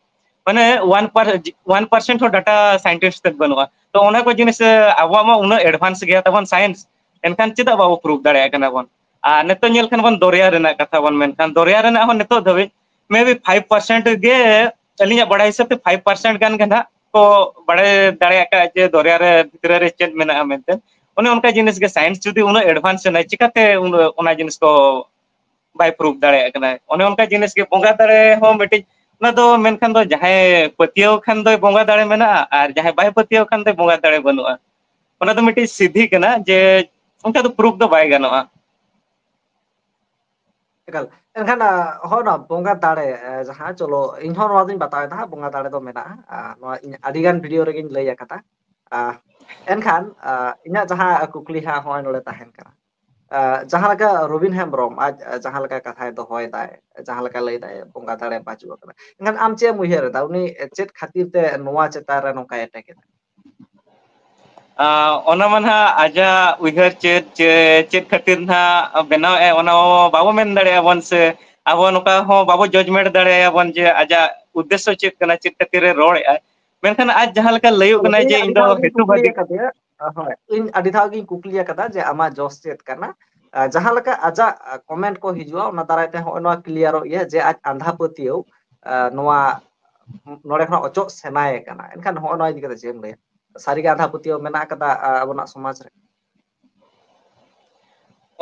ᱢᱟᱱᱮ one per-, one percent ᱦᱚᱸ data scientist ᱴᱷᱮᱱ ᱵᱟᱹᱱᱩᱜᱼᱟ᱾ ᱛᱚ ᱚᱱᱟ ᱠᱚ ᱡᱤᱱᱤᱥ, ᱮ, ᱟᱵᱚᱣᱟᱜ ᱢᱟ ᱩᱱᱟᱹᱜ advance ᱜᱮᱭᱟ ᱛᱟᱵᱚᱱ science, ᱮᱱᱠᱷᱟᱱ ᱪᱮᱫᱟᱜ ᱵᱟᱵᱚ prove ᱫᱟᱲᱮᱭᱟᱜ ᱠᱟᱱᱟ ᱵᱚᱱ? ᱟᱨ ᱱᱤᱛᱚᱜ ᱧᱮᱞ ᱠᱷᱟᱱ ᱵᱚᱱ ᱫᱚᱨᱭᱟ ᱨᱮᱱᱟᱜ ᱠᱟᱛᱷᱟ ᱵᱚᱱ ᱢᱮᱱᱠᱷᱟᱱ, ᱫᱚᱨᱭᱟ ᱨᱮᱱᱟᱜ ᱦᱚᱸ ᱱᱤᱛᱚᱜ ᱫᱷᱟᱹᱵᱤᱡ maybe five percent ᱜᱮ, ᱟᱹᱞᱤᱧᱟᱜ ᱵᱟᱲᱟᱭ ᱦᱤᱥᱟᱹᱵ ᱛᱮ five percent ᱜᱟᱱ ᱜᱮ ᱱᱟᱦᱟᱜ ᱠᱚ ᱵᱟᱲᱟᱭ ᱫᱟᱲᱮ ᱟᱠᱟᱫᱼᱟ ᱡᱮ ᱫᱚᱨᱭᱟ ᱨᱮ ᱵᱷᱤᱛᱨᱤ ᱨᱮ ᱪᱮᱫ ᱢᱮᱱᱟᱜᱼᱟ ᱢᱮᱱᱛᱮ᱾ ᱚᱱᱮ ᱚᱱᱠᱟ ᱡᱤᱱᱤᱥ ᱜᱮ science ᱡᱩᱫᱤ ᱩᱱᱟᱹᱜ advance ᱮᱱᱟᱭ, ᱪᱤᱠᱟᱛᱮ ᱩᱱᱟᱹᱜ ᱚᱱᱟ ᱡᱤᱱᱤᱥ ᱠᱚ ᱵᱟᱭ prove ᱫᱟᱲᱮᱭᱟᱜ ᱠᱟᱱᱟ? ᱚᱱᱮ ᱚᱱᱠᱟ ᱡᱤᱱᱤᱥ ᱜᱮ ᱵᱚᱸᱜᱟ ᱫᱟᱲᱮ ᱦᱚᱸ ᱢᱤᱫᱴᱤᱡ, ᱚᱱᱟ ᱫᱚ ᱢᱮᱱᱠᱷᱟᱱ ᱫᱚ ᱡᱟᱦᱟᱸᱭ ᱯᱟᱹᱛᱭᱟᱹᱣ ᱠᱷᱟᱱ ᱫᱚᱭ ᱵᱚᱸᱜᱟ ᱫᱟᱲᱮ ᱢᱮᱱᱟᱜᱼᱟ, ᱟᱨ ᱡᱟᱦᱟᱸᱭ ᱵᱟᱭ ᱯᱟᱹᱛᱭᱟᱹᱣ ᱠᱷᱟᱱ ᱫᱚᱭ ᱵᱚᱸᱜᱟ ᱫᱟᱲᱮ ᱵᱟᱹᱱᱩᱜᱼᱟ᱾ ᱚᱱᱟ ᱫᱚ ᱢᱤᱫᱴᱤᱡ ᱥᱤᱫᱷᱤ ᱠᱟᱱᱟ ᱡᱮ ᱚᱱᱠᱟ ᱫᱚ prove ᱫᱚ ᱵᱟᱭ ᱜᱟᱱᱚᱜᱼᱟ᱾ ᱮᱠᱟᱞ᱾ ᱮᱱᱠᱷᱟᱱ, ᱟ, ᱦᱚᱸ, ᱱᱚᱣᱟ ᱵᱚᱸᱜᱟ ᱫᱟᱲᱮ, ᱮ, ᱡᱟᱦᱟᱸ, ᱪᱚᱞᱚ, ᱤᱧ ᱦᱚᱸ ᱱᱚᱣᱟ ᱫᱚᱧ ᱵᱟᱛᱟᱣ ᱮᱫᱟ ᱦᱟᱸᱜ, ᱵᱚᱸᱜᱟ ᱫᱟᱲᱮ ᱫᱚ ᱢᱮᱱᱟᱜᱼᱟ᱾ ᱟ, ᱱᱚᱣᱟ ᱤᱧ ᱟᱹᱰᱤ ᱜᱟᱱ video ᱨᱮᱜᱮᱧ ᱞᱟᱹᱭ ᱟᱠᱟᱫᱟ᱾ ᱟ, ᱮᱱᱠᱷᱟᱱ, ᱟ, ᱤᱧᱟᱹᱜ ᱡᱟᱦᱟᱸ ᱠᱩᱠᱞᱤ ᱦᱟᱸᱜ ᱦᱚᱸᱜᱼᱚᱭ ᱱᱚᱰᱮ ᱛᱟᱦᱮᱱ ᱠᱟᱱᱟ᱾ ᱟ, ᱡᱟᱦᱟᱸ ᱞᱮᱠᱟ ᱨᱚᱵᱤᱱ ᱦᱮᱢᱵᱨᱚᱢ ᱟᱡ, ᱟ, ᱡᱟᱦᱟᱸ ᱞᱮᱠᱟ ᱠᱟᱛᱷᱟᱭ ᱫᱚᱦᱚᱭᱮᱫᱟᱭ, ᱡᱟᱦᱟᱸ ᱞᱮᱠᱟ ᱞᱟᱹᱭᱫᱟᱭ, ᱵᱚᱸᱜᱟ ᱫᱟᱲᱮ ᱵᱟᱹᱪᱩᱜ ᱟᱠᱟᱫᱟ᱾ ᱮᱱᱠᱷᱟᱱ ᱟᱢ ᱪᱮᱫ ᱮᱢ ᱩᱭᱦᱟᱹᱨ ᱮᱫᱟ, ᱩᱱᱤ ᱪᱮᱫ ᱠᱷᱟᱹᱛᱤᱨ ᱛᱮ ᱱᱚᱣᱟ ᱪᱮᱛᱟᱱ ᱨᱮ ᱱᱚᱝᱠᱟᱭ attack ᱮᱫᱟ? ᱟ, ᱚᱱᱟ ᱢᱟ ᱱᱟᱦᱟᱜ ᱟᱡᱟᱜ ᱩᱭᱦᱟᱹᱨ ᱪᱮᱫ, ᱪᱮ-, ᱪᱮᱫ ᱠᱷᱟᱹᱛᱤᱨ ᱱᱟᱦᱟᱜ ᱵᱮᱱᱟᱣᱮᱫᱼᱟᱭ, ᱚᱱᱟ ᱢᱟ ᱵᱟᱵᱚ ᱢᱮᱱ ᱫᱟᱲᱮᱭᱟᱜᱼᱟ ᱵᱚᱱ, ᱥᱮ ᱟᱵᱚ ᱱᱚᱝᱠᱟ ᱦᱚᱸ ᱵᱟᱵᱚ judgement ᱫᱟᱲᱮᱭᱟᱭᱟ ᱵᱚᱱ ᱡᱮ ᱟᱡᱟᱜ ᱩᱫᱽᱫᱮᱥᱥᱚ ᱪᱮᱫ ᱠᱟᱱᱟ, ᱪᱮᱫ ᱠᱷᱟᱹᱛᱤᱨ ᱮ ᱨᱚᱲᱮᱫᱼᱟᱭ᱾ ᱢᱮᱱᱠᱷᱟᱱ ᱟᱡ ᱡᱟᱦᱟᱸ ᱞᱮᱠᱟ ᱞᱟᱹᱭᱚᱜ ᱦᱳᱭ, ᱠᱟᱱᱟᱭ ᱤᱧ ᱡᱮ ᱟᱹᱰᱤ ᱤᱧ ᱫᱚ ᱫᱷᱟᱣ ᱜᱤᱧ ᱦᱮᱛᱩ ᱠᱩᱠᱞᱤ ᱵᱷᱟᱹᱜᱤ ᱟᱠᱟᱫᱮᱭᱟ᱾ ᱦᱳᱭ, ᱤᱧ ᱟᱹᱰᱤ ᱫᱷᱟᱣ ᱜᱤᱧ ᱠᱩᱠᱞᱤ ᱟᱠᱟᱫᱟ ᱡᱮ ᱟᱢᱟᱜ ᱡᱚᱥ ᱪᱮᱫ ᱠᱟᱱᱟ? ᱟ, ᱡᱟᱦᱟᱸ ᱞᱮᱠᱟ ᱟᱡᱟᱜ, ᱟ, comment ᱠᱚ ᱦᱤᱡᱩᱜᱼᱟ, ᱚᱱᱟ ᱫᱟᱨᱟᱭ ᱛᱮ ᱦᱚᱸᱜᱼᱚᱭ ᱱᱚᱣᱟ clearᱚᱜ ᱜᱮᱭᱟ ᱡᱮ ᱟᱡ ᱟᱸᱫᱷᱟ ᱯᱟᱹᱛᱭᱟᱹᱣ, ᱟ, ᱱᱚᱣᱟ ᱱᱚᱰᱮ ᱠᱷᱚᱱᱟᱜ ᱚᱪᱚᱜ ᱥᱟᱱᱟᱭᱮ ᱠᱟᱱᱟ᱾ ᱮᱱᱠᱷᱟᱱ ᱦᱚᱸᱜᱼᱚ ᱱᱚᱣᱟ ᱤᱫᱤ ᱠᱟᱛᱮ ᱪᱮᱫ ᱮᱢ ᱞᱟᱹᱭᱟ? ᱥᱟᱹᱨᱤᱜᱮ ᱟᱸᱫᱷᱟ ᱯᱟᱹᱛᱭᱟᱹᱣ ᱢᱮᱱᱟᱜ ᱟᱠᱟᱫᱟ, ᱟ, ᱟᱵᱚᱱᱟᱜ ᱥᱚᱢᱟᱡᱽ ᱨᱮ?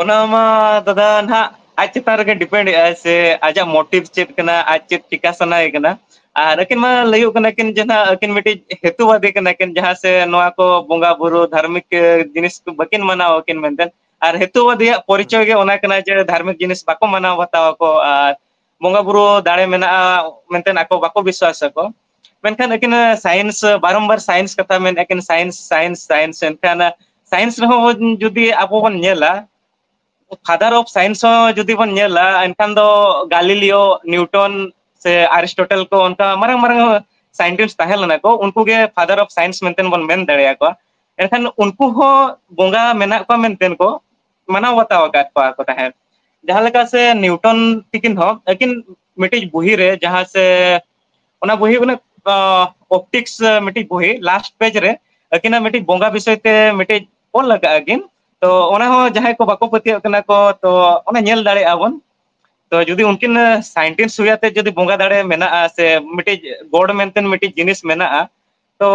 ᱚᱱᱟ ᱢᱟ ᱫᱟᱫᱟ ᱱᱟᱦᱟᱜ ᱟᱡ ᱪᱮᱛᱟᱱ ᱨᱮᱜᱮ depend ᱮᱫᱟᱭ ᱥᱮ ᱟᱡᱟᱜ motive ᱪᱮᱫ ᱠᱟᱱᱟ, ᱟᱡ ᱪᱮᱫ ᱪᱤᱠᱟ ᱥᱟᱱᱟᱭᱮ ᱠᱟᱱᱟ᱾ ᱟᱨ ᱟᱹᱠᱤᱱ ᱢᱟ ᱞᱟᱹᱭᱚᱜ ᱠᱟᱱᱟ ᱠᱤᱱ ᱡᱮ ᱱᱟᱦᱟᱜ ᱟᱹᱠᱤᱱ ᱢᱤᱫᱴᱤᱡ ᱦᱮᱛᱩᱣᱟᱫᱤ ᱠᱟᱱᱟ ᱠᱤᱱ, ᱡᱟᱦᱟᱸ ᱥᱮ ᱱᱚᱣᱟ ᱠᱚ ᱵᱚᱸᱜᱟ ᱵᱩᱨᱩ ᱫᱷᱟᱨᱢᱤᱠ, ᱮ, ᱡᱤᱱᱤᱥ ᱠᱚ ᱵᱟᱹᱠᱤᱱ ᱢᱟᱱᱟᱣ ᱟᱹᱠᱤᱱ ᱢᱮᱱᱛᱮ᱾ ᱟᱨ ᱦᱮᱛᱩᱣᱟᱫᱤᱭᱟᱜ ᱯᱚᱨᱤᱪᱚᱭ ᱜᱮ ᱚᱱᱟ ᱠᱟᱱᱟ ᱡᱮ ᱫᱷᱟᱨᱢᱤᱠ ᱡᱤᱱᱤᱥ ᱵᱟᱠᱚ ᱢᱟᱱᱟᱣ ᱵᱟᱛᱟᱣ ᱟᱠᱚ ᱟᱨ ᱵᱚᱸᱜᱟ ᱵᱩᱨᱩ ᱫᱟᱲᱮ ᱢᱮᱱᱟᱜᱼᱟ ᱢᱮᱱᱛᱮ ᱟᱠᱚ ᱵᱟᱠᱚ ᱵᱤᱥᱣᱟᱥ ᱟᱠᱚ᱾ ᱢᱮᱱᱠᱷᱟᱱ ᱟᱹᱠᱤᱱ science, ᱵᱟᱨᱚᱢᱵᱟᱨ science ᱠᱟᱛᱷᱟ ᱢᱮᱱᱮᱫᱼᱟ ᱠᱤᱱ, science, science, science᱾ ᱮᱱᱠᱷᱟᱱ science ᱨᱮᱦᱚᱸ ᱡᱩᱫᱤ ᱟᱵᱚ ᱵᱚᱱ ᱧᱮᱞᱟ, father of science ᱦᱚᱸ ᱡᱩᱫᱤ ᱵᱚᱱ ᱧᱮᱞᱟ, ᱮᱱᱠᱷᱟᱱ ᱫᱚ ᱜᱟᱞᱤᱞᱤᱭᱳ, ᱱᱤᱣᱴᱚᱱ ᱥᱮ ᱟᱨᱤᱥᱴᱳᱴᱮᱞ ᱠᱚ ᱚᱱᱠᱟ ᱢᱟᱨᱟᱝ ᱢᱟᱨᱟᱝ scientist ᱛᱟᱦᱮᱸ ᱞᱮᱱᱟ ᱠᱚ, ᱩᱱᱠᱩ ᱜᱮ father of science ᱢᱮᱱᱛᱮ ᱵᱚᱱ ᱢᱮᱱ ᱫᱟᱲᱮᱭᱟᱠᱚᱣᱟ᱾ ᱮᱱᱠᱷᱟᱱ ᱩᱱᱠᱩ ᱦᱚᱸ ᱵᱚᱸᱜᱟ ᱢᱮᱱᱟᱜ ᱠᱚᱣᱟ ᱢᱮᱱᱛᱮ ᱠᱚ ᱢᱟᱱᱟᱣ ᱵᱟᱛᱟᱣ ᱟᱠᱟᱫ ᱠᱚᱣᱟ ᱠᱚ ᱛᱟᱦᱮᱸᱫ᱾ ᱡᱟᱦᱟᱸ ᱞᱮᱠᱟ ᱥᱮ ᱱᱤᱣᱴᱚᱱ ᱛᱤᱠᱤᱱ ᱦᱚᱸ ᱟᱹᱠᱤᱱ ᱢᱤᱫᱴᱤᱡ ᱵᱩᱦᱤ ᱨᱮ, ᱡᱟᱦᱟᱸ ᱥᱮ ᱚᱱᱟ ᱵᱩᱦᱤ ᱚᱱᱟ, ᱟᱸ, optics, ᱟᱸ, ᱢᱤᱫᱴᱤᱡ ᱵᱩᱦᱤ last page ᱨᱮ ᱟᱹᱠᱤᱱᱟᱜ ᱢᱤᱫᱴᱤᱡ ᱵᱚᱸᱜᱟ ᱵᱤᱥᱚᱭ ᱛᱮ ᱢᱤᱫᱴᱤᱡ ᱚᱞ ᱟᱠᱟᱫᱼᱟ ᱠᱤᱱ᱾ ᱛᱚ ᱚᱱᱟ ᱦᱚᱸ ᱡᱟᱦᱟᱸᱭ ᱠᱚ ᱵᱟᱠᱚ ᱯᱟᱹᱛᱭᱟᱹᱜ ᱠᱟᱱᱟ ᱠᱚ, ᱛᱚ ᱚᱱᱟ ᱧᱮᱞ ᱫᱟᱲᱮᱭᱟᱜᱼᱟ ᱵᱚᱱ᱾ ᱛᱚ ᱡᱩᱫᱤ ᱩᱱᱠᱤᱱ, ᱟᱸ, scientist ᱦᱩᱭ ᱟᱛᱮ ᱡᱩᱫᱤ ᱵᱚᱸᱜᱟ ᱫᱟᱲᱮ ᱢᱮᱱᱟᱜᱼᱟ ᱥᱮ ᱢᱤᱫᱴᱤᱡ God ᱢᱮᱱᱛᱮ ᱢᱤᱫᱴᱤᱡ ᱡᱤᱱᱤᱥ ᱢᱮᱱᱟᱜᱼᱟ, ᱛᱚ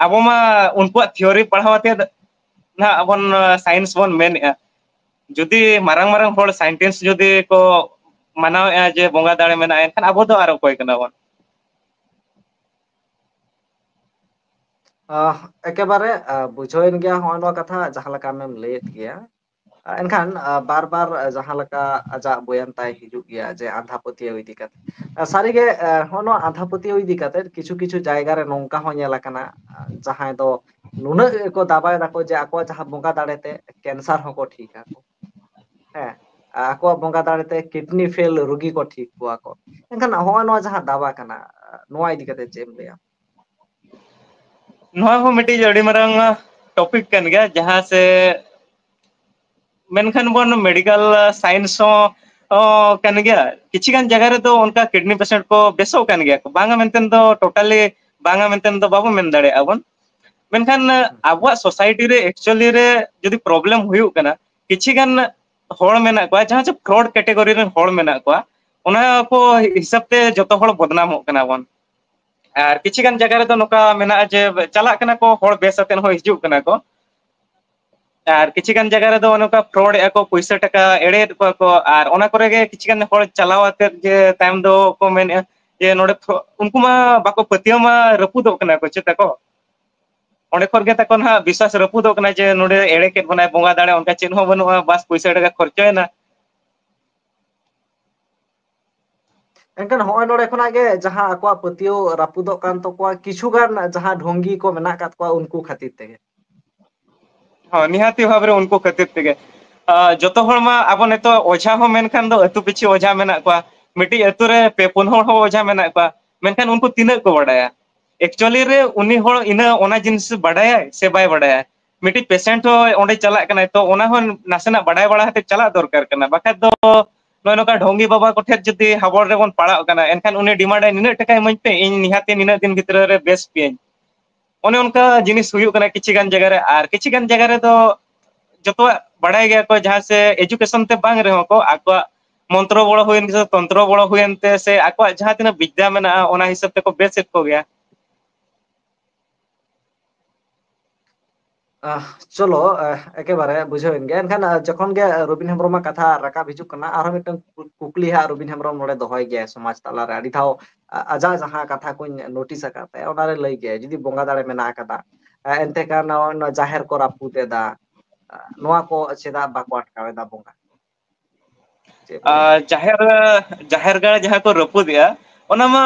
ᱟᱵᱚ ᱢᱟ ᱩᱱᱠᱩᱣᱟᱜ theory ᱯᱟᱲᱦᱟᱣ ᱟᱛᱮ ᱱᱟᱦᱟᱜ ᱵᱚᱱ, ᱟᱸ, science ᱵᱚᱱ ᱢᱮᱱᱮᱫᱼᱟ᱾ ᱡᱩᱫᱤ ᱢᱟᱨᱟᱝ ᱢᱟᱨᱟᱝ ᱦᱚᱲ scientist ᱡᱩᱫᱤ ᱠᱚ ᱢᱟᱱᱟᱣᱮᱫᱼᱟ ᱡᱮ ᱵᱚᱸᱜᱟ ᱫᱟᱲᱮ ᱢᱮᱱᱟᱜᱼᱟ, ᱮᱱᱠᱷᱟᱱ ᱟᱵᱚ ᱫᱚ ᱟᱨ ᱚᱠᱚᱭ ᱠᱟᱱᱟ ᱵᱚᱱ? ᱟᱦ, ᱮᱠᱮᱵᱟᱨᱮ, ᱟ, ᱵᱩᱡᱷᱟᱹᱣᱮᱱ ᱜᱮᱭᱟ ᱦᱚᱸᱜᱼᱚ ᱱᱚᱣᱟ ᱠᱟᱛᱷᱟ ᱡᱟᱦᱟᱸ ᱞᱮᱠᱟ ᱟᱢᱮᱢ ᱞᱟᱹᱭᱮᱫ ᱜᱮᱭᱟ᱾ ᱟ, ᱮᱱᱠᱷᱟᱱ, ᱟ, ᱵᱟᱨ ᱵᱟᱨ, ᱟ, ᱡᱟᱦᱟᱸ ᱞᱮᱠᱟ ᱟᱡᱟᱜ ᱵᱚᱭᱟᱱ ᱛᱟᱭ ᱦᱤᱡᱩᱜ ᱜᱮᱭᱟ ᱡᱮ ᱟᱸᱫᱷᱟ ᱯᱟᱹᱛᱭᱟᱹᱣ ᱤᱫᱤ ᱠᱟᱛᱮ᱾ ᱟ, ᱥᱟᱹᱨᱤᱜᱮ, ᱟ, ᱦᱚᱸᱜᱼᱚ ᱱᱚᱣᱟ ᱟᱸᱫᱷᱟ ᱯᱟᱹᱛᱭᱟᱹᱣ ᱤᱫᱤ ᱠᱟᱛᱮ ᱠᱤᱪᱷᱩ ᱠᱤᱪᱷᱩ ᱡᱟᱭᱜᱟ ᱨᱮ ᱱᱚᱝᱠᱟ ᱦᱚᱸ ᱧᱮᱞ ᱟᱠᱟᱱᱟ, ᱟ, ᱡᱟᱦᱟᱸᱭ ᱫᱚ ᱱᱩᱱᱟᱹᱜ ᱜᱮᱠᱚ ᱫᱟᱵᱟᱭ ᱫᱟᱠᱚ ᱡᱮ ᱟᱠᱚᱣᱟᱜ ᱡᱟᱦᱟᱸ ᱵᱚᱸᱜᱟ ᱫᱟᱲᱮᱛᱮ cancer ᱦᱚᱸᱠᱚ ᱴᱷᱤᱠ ᱟᱠᱚ᱾ ᱦᱮᱸ, ᱟ-, ᱟᱠᱚᱣᱟᱜ ᱵᱚᱸᱜᱟ ᱫᱟᱲᱮᱛᱮ kidney fail ᱨᱩᱜᱤ ᱠᱚ ᱴᱷᱤᱠ ᱠᱚᱣᱟ ᱠᱚ᱾ ᱮᱱᱠᱷᱟᱱ ᱦᱚᱸᱜᱼᱚ ᱱᱚᱣᱟ ᱡᱟᱦᱟᱸ ᱫᱟᱵᱟ ᱠᱟᱱᱟ, ᱱᱚᱣᱟ ᱤᱫᱤ ᱠᱟᱛᱮ ᱪᱮᱫ ᱮᱢ ᱞᱟᱹᱭᱟ? ᱱᱚᱣᱟ ᱦᱚᱸ ᱢᱤᱫᱴᱤᱡ ᱟᱹᱰᱤ ᱢᱟᱨᱟᱝ topic ᱠᱟᱱ ᱜᱮᱭᱟ, ᱡᱟᱦᱟᱸ ᱥᱮ ᱢᱮᱱᱠᱷᱟᱱ ᱵᱚᱱ medical science ᱦᱚᱸ, ᱚ, ᱠᱟᱱ ᱜᱮᱭᱟ᱾ ᱠᱤᱪᱷᱤ ᱜᱟᱱ ᱡᱟᱭᱜᱟ ᱨᱮᱫᱚ ᱚᱱᱠᱟ kidney patient ᱠᱚ ᱵᱮᱥᱚᱜ ᱠᱟᱱ ᱜᱮᱭᱟ ᱠᱚ, ᱵᱟᱝᱟ ᱢᱮᱱᱛᱮ ᱫᱚ totally ᱵᱟᱝᱟ ᱢᱮᱱᱛᱮ ᱫᱚ ᱵᱟᱵᱚ ᱢᱮᱱ ᱫᱟᱲᱮᱭᱟᱜᱼᱟ ᱵᱚᱱ᱾ ᱢᱮᱱᱠᱷᱟᱱ ᱟᱵᱚᱣᱟᱜ society ᱨᱮ actually ᱨᱮ ᱡᱩᱫᱤ problem ᱦᱩᱭᱩᱜ ᱠᱟᱱᱟ, ᱠᱤᱪᱷᱤ ᱜᱟᱱ ᱦᱚᱲ ᱢᱮᱱᱟᱜ ᱠᱚᱣᱟ ᱡᱟᱦᱟᱸ ᱪᱮ fraud category ᱨᱮᱱ ᱦᱚᱲ ᱢᱮᱱᱟᱜ ᱠᱚᱣᱟ, ᱚᱱᱟ ᱠᱚ ᱦᱤᱥᱟᱹᱵ ᱛᱮ ᱡᱚᱛᱚ ᱦᱚᱲ ᱵᱚᱫᱱᱟᱢᱚᱜ ᱠᱟᱱᱟ ᱵᱚᱱ᱾ ᱟᱨ ᱠᱤᱪᱷᱤ ᱜᱟᱱ ᱡᱟᱭᱜᱟ ᱨᱮᱫᱚ ᱱᱚᱝᱠᱟ ᱢᱮᱱᱟᱜᱼᱟ ᱡᱮ ᱪᱟᱞᱟᱜ ᱠᱟᱱᱟ ᱠᱚ, ᱦᱚᱲ ᱵᱮᱥ ᱟᱛᱮᱫ ᱦᱚᱸ ᱦᱤᱡᱩᱜ ᱠᱟᱱᱟ ᱠᱚ᱾ ᱟᱨ ᱠᱤᱪᱷᱤ ᱜᱟᱱ ᱡᱟᱭᱜᱟ ᱨᱮᱫᱚ ᱚᱱᱮ ᱚᱱᱠᱟ fraud ᱮᱫᱼᱟ ᱠᱚ, ᱯᱩᱭᱥᱟᱹ ᱴᱟᱠᱟ ᱮᱲᱮᱭᱮᱫ ᱠᱚᱣᱟ ᱠᱚ, ᱟᱨ ᱚᱱᱟ ᱠᱚᱨᱮ ᱜᱮ ᱠᱤᱪᱷᱤ ᱜᱟᱱ ᱦᱚᱲ ᱪᱟᱞᱟᱣ ᱟᱛᱮᱫ ᱜᱮ ᱛᱟᱭᱚᱢ ᱫᱚ ᱠᱚ ᱢᱮᱱᱮᱫᱼᱟ ᱡᱮ ᱱᱚᱰᱮ ᱯᱷᱨᱚ-, ᱩᱱᱠᱩ ᱢᱟ ᱵᱟᱠᱚ ᱯᱟᱹᱛᱭᱟᱹᱣ ᱢᱟ, ᱨᱟᱹᱯᱩᱫᱚᱜ ᱠᱟᱱᱟ ᱠᱚ ᱪᱮᱛᱟ ᱠᱚ᱾ ᱚᱸᱰᱮ ᱠᱷᱚᱱ ᱜᱮ ᱛᱟᱠᱚ ᱱᱟᱦᱟᱜ ᱵᱤᱥᱣᱟᱥ ᱨᱟᱹᱯᱩᱫᱚᱜ ᱠᱟᱱᱟ ᱡᱮ ᱱᱚᱰᱮ ᱮᱲᱮ ᱠᱮᱫ ᱵᱚᱱᱟᱭ ᱵᱚᱸᱜᱟ ᱫᱟᱲᱮ, ᱚᱱᱠᱟ ᱪᱮᱫ ᱦᱚᱸ ᱵᱟᱹᱱᱩᱜᱼᱟ, ᱵᱟᱥ ᱯᱩᱭᱥᱟᱹ ᱴᱟᱠᱟ ᱠᱷᱚᱨᱪᱚᱭᱮᱱᱟ᱾ ᱮᱱᱠᱷᱟᱱ ᱦᱚᱸᱜᱼᱚᱭ ᱱᱚᱰᱮ ᱠᱷᱚᱱᱟᱜ ᱜᱮ ᱡᱟᱦᱟᱸ ᱟᱠᱚᱣᱟᱜ ᱯᱟᱹᱛᱭᱟᱹᱣ ᱨᱟᱹᱯᱩᱫᱚᱜ ᱠᱟᱱ ᱛᱟᱠᱚᱣᱟ, ᱠᱤᱪᱷᱩ ᱜᱟᱱ ᱡᱟᱦᱟᱸ ᱰᱷᱚᱝᱜᱤ ᱠᱚ ᱢᱮᱱᱟᱜ ᱟᱠᱟᱫ ᱠᱚᱣᱟ ᱩᱱᱠᱩ ᱠᱷᱟᱹᱛᱤᱨ ᱛᱮᱜᱮ᱾ ᱦᱚᱸ, ᱱᱤᱦᱟᱹᱛᱤ ᱵᱷᱟᱵᱽ ᱨᱮ ᱩᱱᱠᱩ ᱠᱷᱟᱹᱛᱤᱨ ᱛᱮᱜᱮ᱾ ᱟ, ᱡᱚᱛᱚ ᱦᱚᱲ ᱢᱟ ᱟᱵᱚ ᱱᱤᱛᱚᱜ ᱚᱡᱷᱟ ᱦᱚᱸ ᱢᱮᱱᱠᱷᱟᱱ ᱫᱚ ᱟᱹᱛᱩ ᱯᱤᱪᱷᱤ ᱚᱡᱷᱟ ᱢᱮᱱᱟᱜ ᱠᱚᱣᱟ, ᱢᱤᱫᱴᱤᱡ ᱟᱹᱛᱩ ᱨᱮ ᱯᱮ ᱯᱩᱱ ᱦᱚᱲ ᱦᱚᱸ ᱚᱡᱷᱟ ᱢᱮᱱᱟᱜ ᱠᱚᱣᱟ, ᱢᱮᱱᱠᱷᱟᱱ ᱩᱱᱠᱩ ᱛᱤᱱᱟᱹᱜ ᱠᱚ ᱵᱟᱰᱟᱭᱟ? Actually ᱨᱮ ᱩᱱᱤ ᱦᱚᱲ ᱤᱱᱟᱹ ᱚᱱᱟ ᱡᱤᱱᱤᱥ ᱵᱟᱰᱟᱭᱟᱭ ᱥᱮ ᱵᱟᱭ ᱵᱟᱰᱟᱭᱟ? ᱢᱤᱫᱴᱤᱡ patient ᱦᱚᱸ ᱚᱸᱰᱮ ᱪᱟᱞᱟᱜ ᱠᱟᱱᱟᱭ, ᱛᱚ ᱚᱱᱟ ᱦᱚᱸ ᱱᱟᱥᱮᱱᱟᱜ ᱵᱟᱰᱟᱭ ᱵᱟᱲᱟ ᱠᱟᱛᱮ ᱪᱟᱞᱟᱜ ᱫᱚᱨᱠᱟᱨ ᱠᱟᱱᱟ, ᱵᱟᱠᱷᱟᱡ ᱫᱚ ᱱᱚᱜᱼᱚᱭ ᱱᱚᱝᱠᱟ ᱰᱷᱚᱝᱜᱤ ᱵᱟᱵᱟ ᱠᱚᱴᱷᱮᱱ ᱡᱩᱫᱤ ᱦᱟᱵᱚᱲ ᱨᱮᱵᱚᱱ ᱯᱟᱲᱟᱜ ᱠᱟᱱᱟ, ᱮᱱᱠᱷᱟᱱ ᱩᱱᱤ ᱰᱤᱢᱟᱱᱰᱟᱭ, "ᱱᱤᱱᱟᱹᱜ ᱴᱟᱠᱟ ᱤᱢᱟᱹᱧ ᱯᱮ, ᱤᱧ ᱱᱤᱦᱟᱹᱛᱤ ᱱᱤᱱᱟᱹᱜ ᱫᱤᱱ ᱵᱷᱤᱛᱨᱤ ᱨᱮ ᱵᱮᱥ ᱯᱮᱭᱟᱹᱧ᱾" ᱚᱱᱮ ᱚᱱᱠᱟ ᱡᱤᱱᱤᱥ ᱦᱩᱭᱩᱜ ᱠᱟᱱᱟ ᱠᱤᱪᱷᱤ ᱜᱟᱱ ᱡᱟᱭᱜᱟ ᱨᱮ, ᱟᱨ ᱠᱤᱪᱷᱤ ᱜᱟᱱ ᱡᱟᱭᱜᱟ ᱨᱮᱫᱚ ᱡᱚᱛᱚᱣᱟᱜ ᱵᱟᱲᱟᱭ ᱜᱮᱭᱟ ᱠᱚ, ᱡᱟᱦᱟᱸ ᱥᱮ education ᱛᱮ ᱵᱟᱝ ᱨᱮᱦᱚᱸ ᱠᱚ ᱟᱠᱚᱣᱟᱜ ᱢᱚᱱᱛᱨᱚ ᱵᱚᱲᱚ ᱦᱩᱭᱮᱱ ᱥᱮ ᱛᱚᱱᱛᱨᱚ ᱵᱚᱲᱚ ᱦᱩᱭᱮᱱ ᱛᱮ ᱥᱮ ᱟᱠᱚᱣᱟᱜ ᱡᱟᱦᱟᱸ ᱛᱤᱱᱟᱹᱜ ᱵᱤᱫᱽᱫᱟ ᱢᱮᱱᱟᱜᱼᱟ ᱚᱱᱟ ᱦᱤᱥᱟᱹᱵ ᱛᱮᱠᱚ ᱵᱮᱥᱮᱫ ᱠᱚᱜᱮᱭᱟ᱾ ᱟᱦ, ᱪᱚᱞᱚ, ᱟᱦ, ᱮᱠᱮᱵᱟᱨᱮ ᱵᱩᱡᱷᱟᱹᱣᱮᱱ ᱜᱮᱭᱟ᱾ ᱮᱱᱠᱷᱟᱱ, ᱟᱦ, ᱡᱚᱠᱷᱚᱱ ᱜᱮ ᱨᱚᱵᱤᱱ ᱦᱮᱢᱵᱨᱚᱢᱟᱜ ᱠᱟᱛᱷᱟ ᱨᱟᱠᱟᱵ ᱦᱤᱡᱩᱜ ᱠᱟᱱᱟ, ᱟᱨᱦᱚᱸ ᱢᱤᱫᱴᱟᱝ ᱠᱩ-, ᱠᱩᱠᱞᱤ ᱦᱟᱸᱜ ᱨᱚᱵᱤᱱ ᱦᱮᱢᱵᱨᱚᱢ ᱱᱚᱰᱮ ᱫᱚᱦᱚᱭ ᱜᱮᱭᱟᱭ ᱥᱚᱢᱟᱡᱽ ᱛᱟᱞᱟᱨᱮ᱾ ᱟᱹᱰᱤ ᱫᱷᱟᱣ, ᱟ-, ᱟᱡᱟᱜ ᱡᱟᱦᱟᱸ ᱠᱟᱛᱷᱟ ᱠᱚᱧ notice ᱟᱠᱟᱫ ᱛᱟᱭᱟ, ᱚᱱᱟᱨᱮ ᱞᱟᱹᱭ ᱜᱮᱭᱟᱭ, ᱡᱩᱫᱤ ᱵᱚᱸᱜᱟ ᱫᱟᱲᱮ ᱢᱮᱱᱟᱜ ᱟᱠᱟᱫᱟ, ᱟ, ᱮᱱᱛᱮ ᱠᱷᱟᱱ ᱱᱚᱣᱟ, ᱱᱚᱣᱟ ᱡᱟᱦᱮᱨ ᱠᱚ ᱨᱟᱹᱯᱩᱫ ᱮᱫᱟ, ᱟ, ᱱᱚᱣᱟ ᱠᱚ ᱪᱮᱫᱟᱜ ᱵᱟᱠᱚ ᱟᱴᱠᱟᱣ ᱮᱫᱟ ᱵᱚᱸᱜᱟ? ᱪᱮᱫ ᱵᱮᱱ ᱞᱟᱹᱭᱟ? ᱟᱨ ᱡᱟᱦᱮᱨ, ᱡᱟᱦᱮᱨ ᱜᱟᱲ ᱡᱟᱦᱟᱸ ᱠᱚ ᱨᱟᱹᱯᱩᱫᱮᱜᱼᱟ, ᱚᱱᱟ ᱢᱟ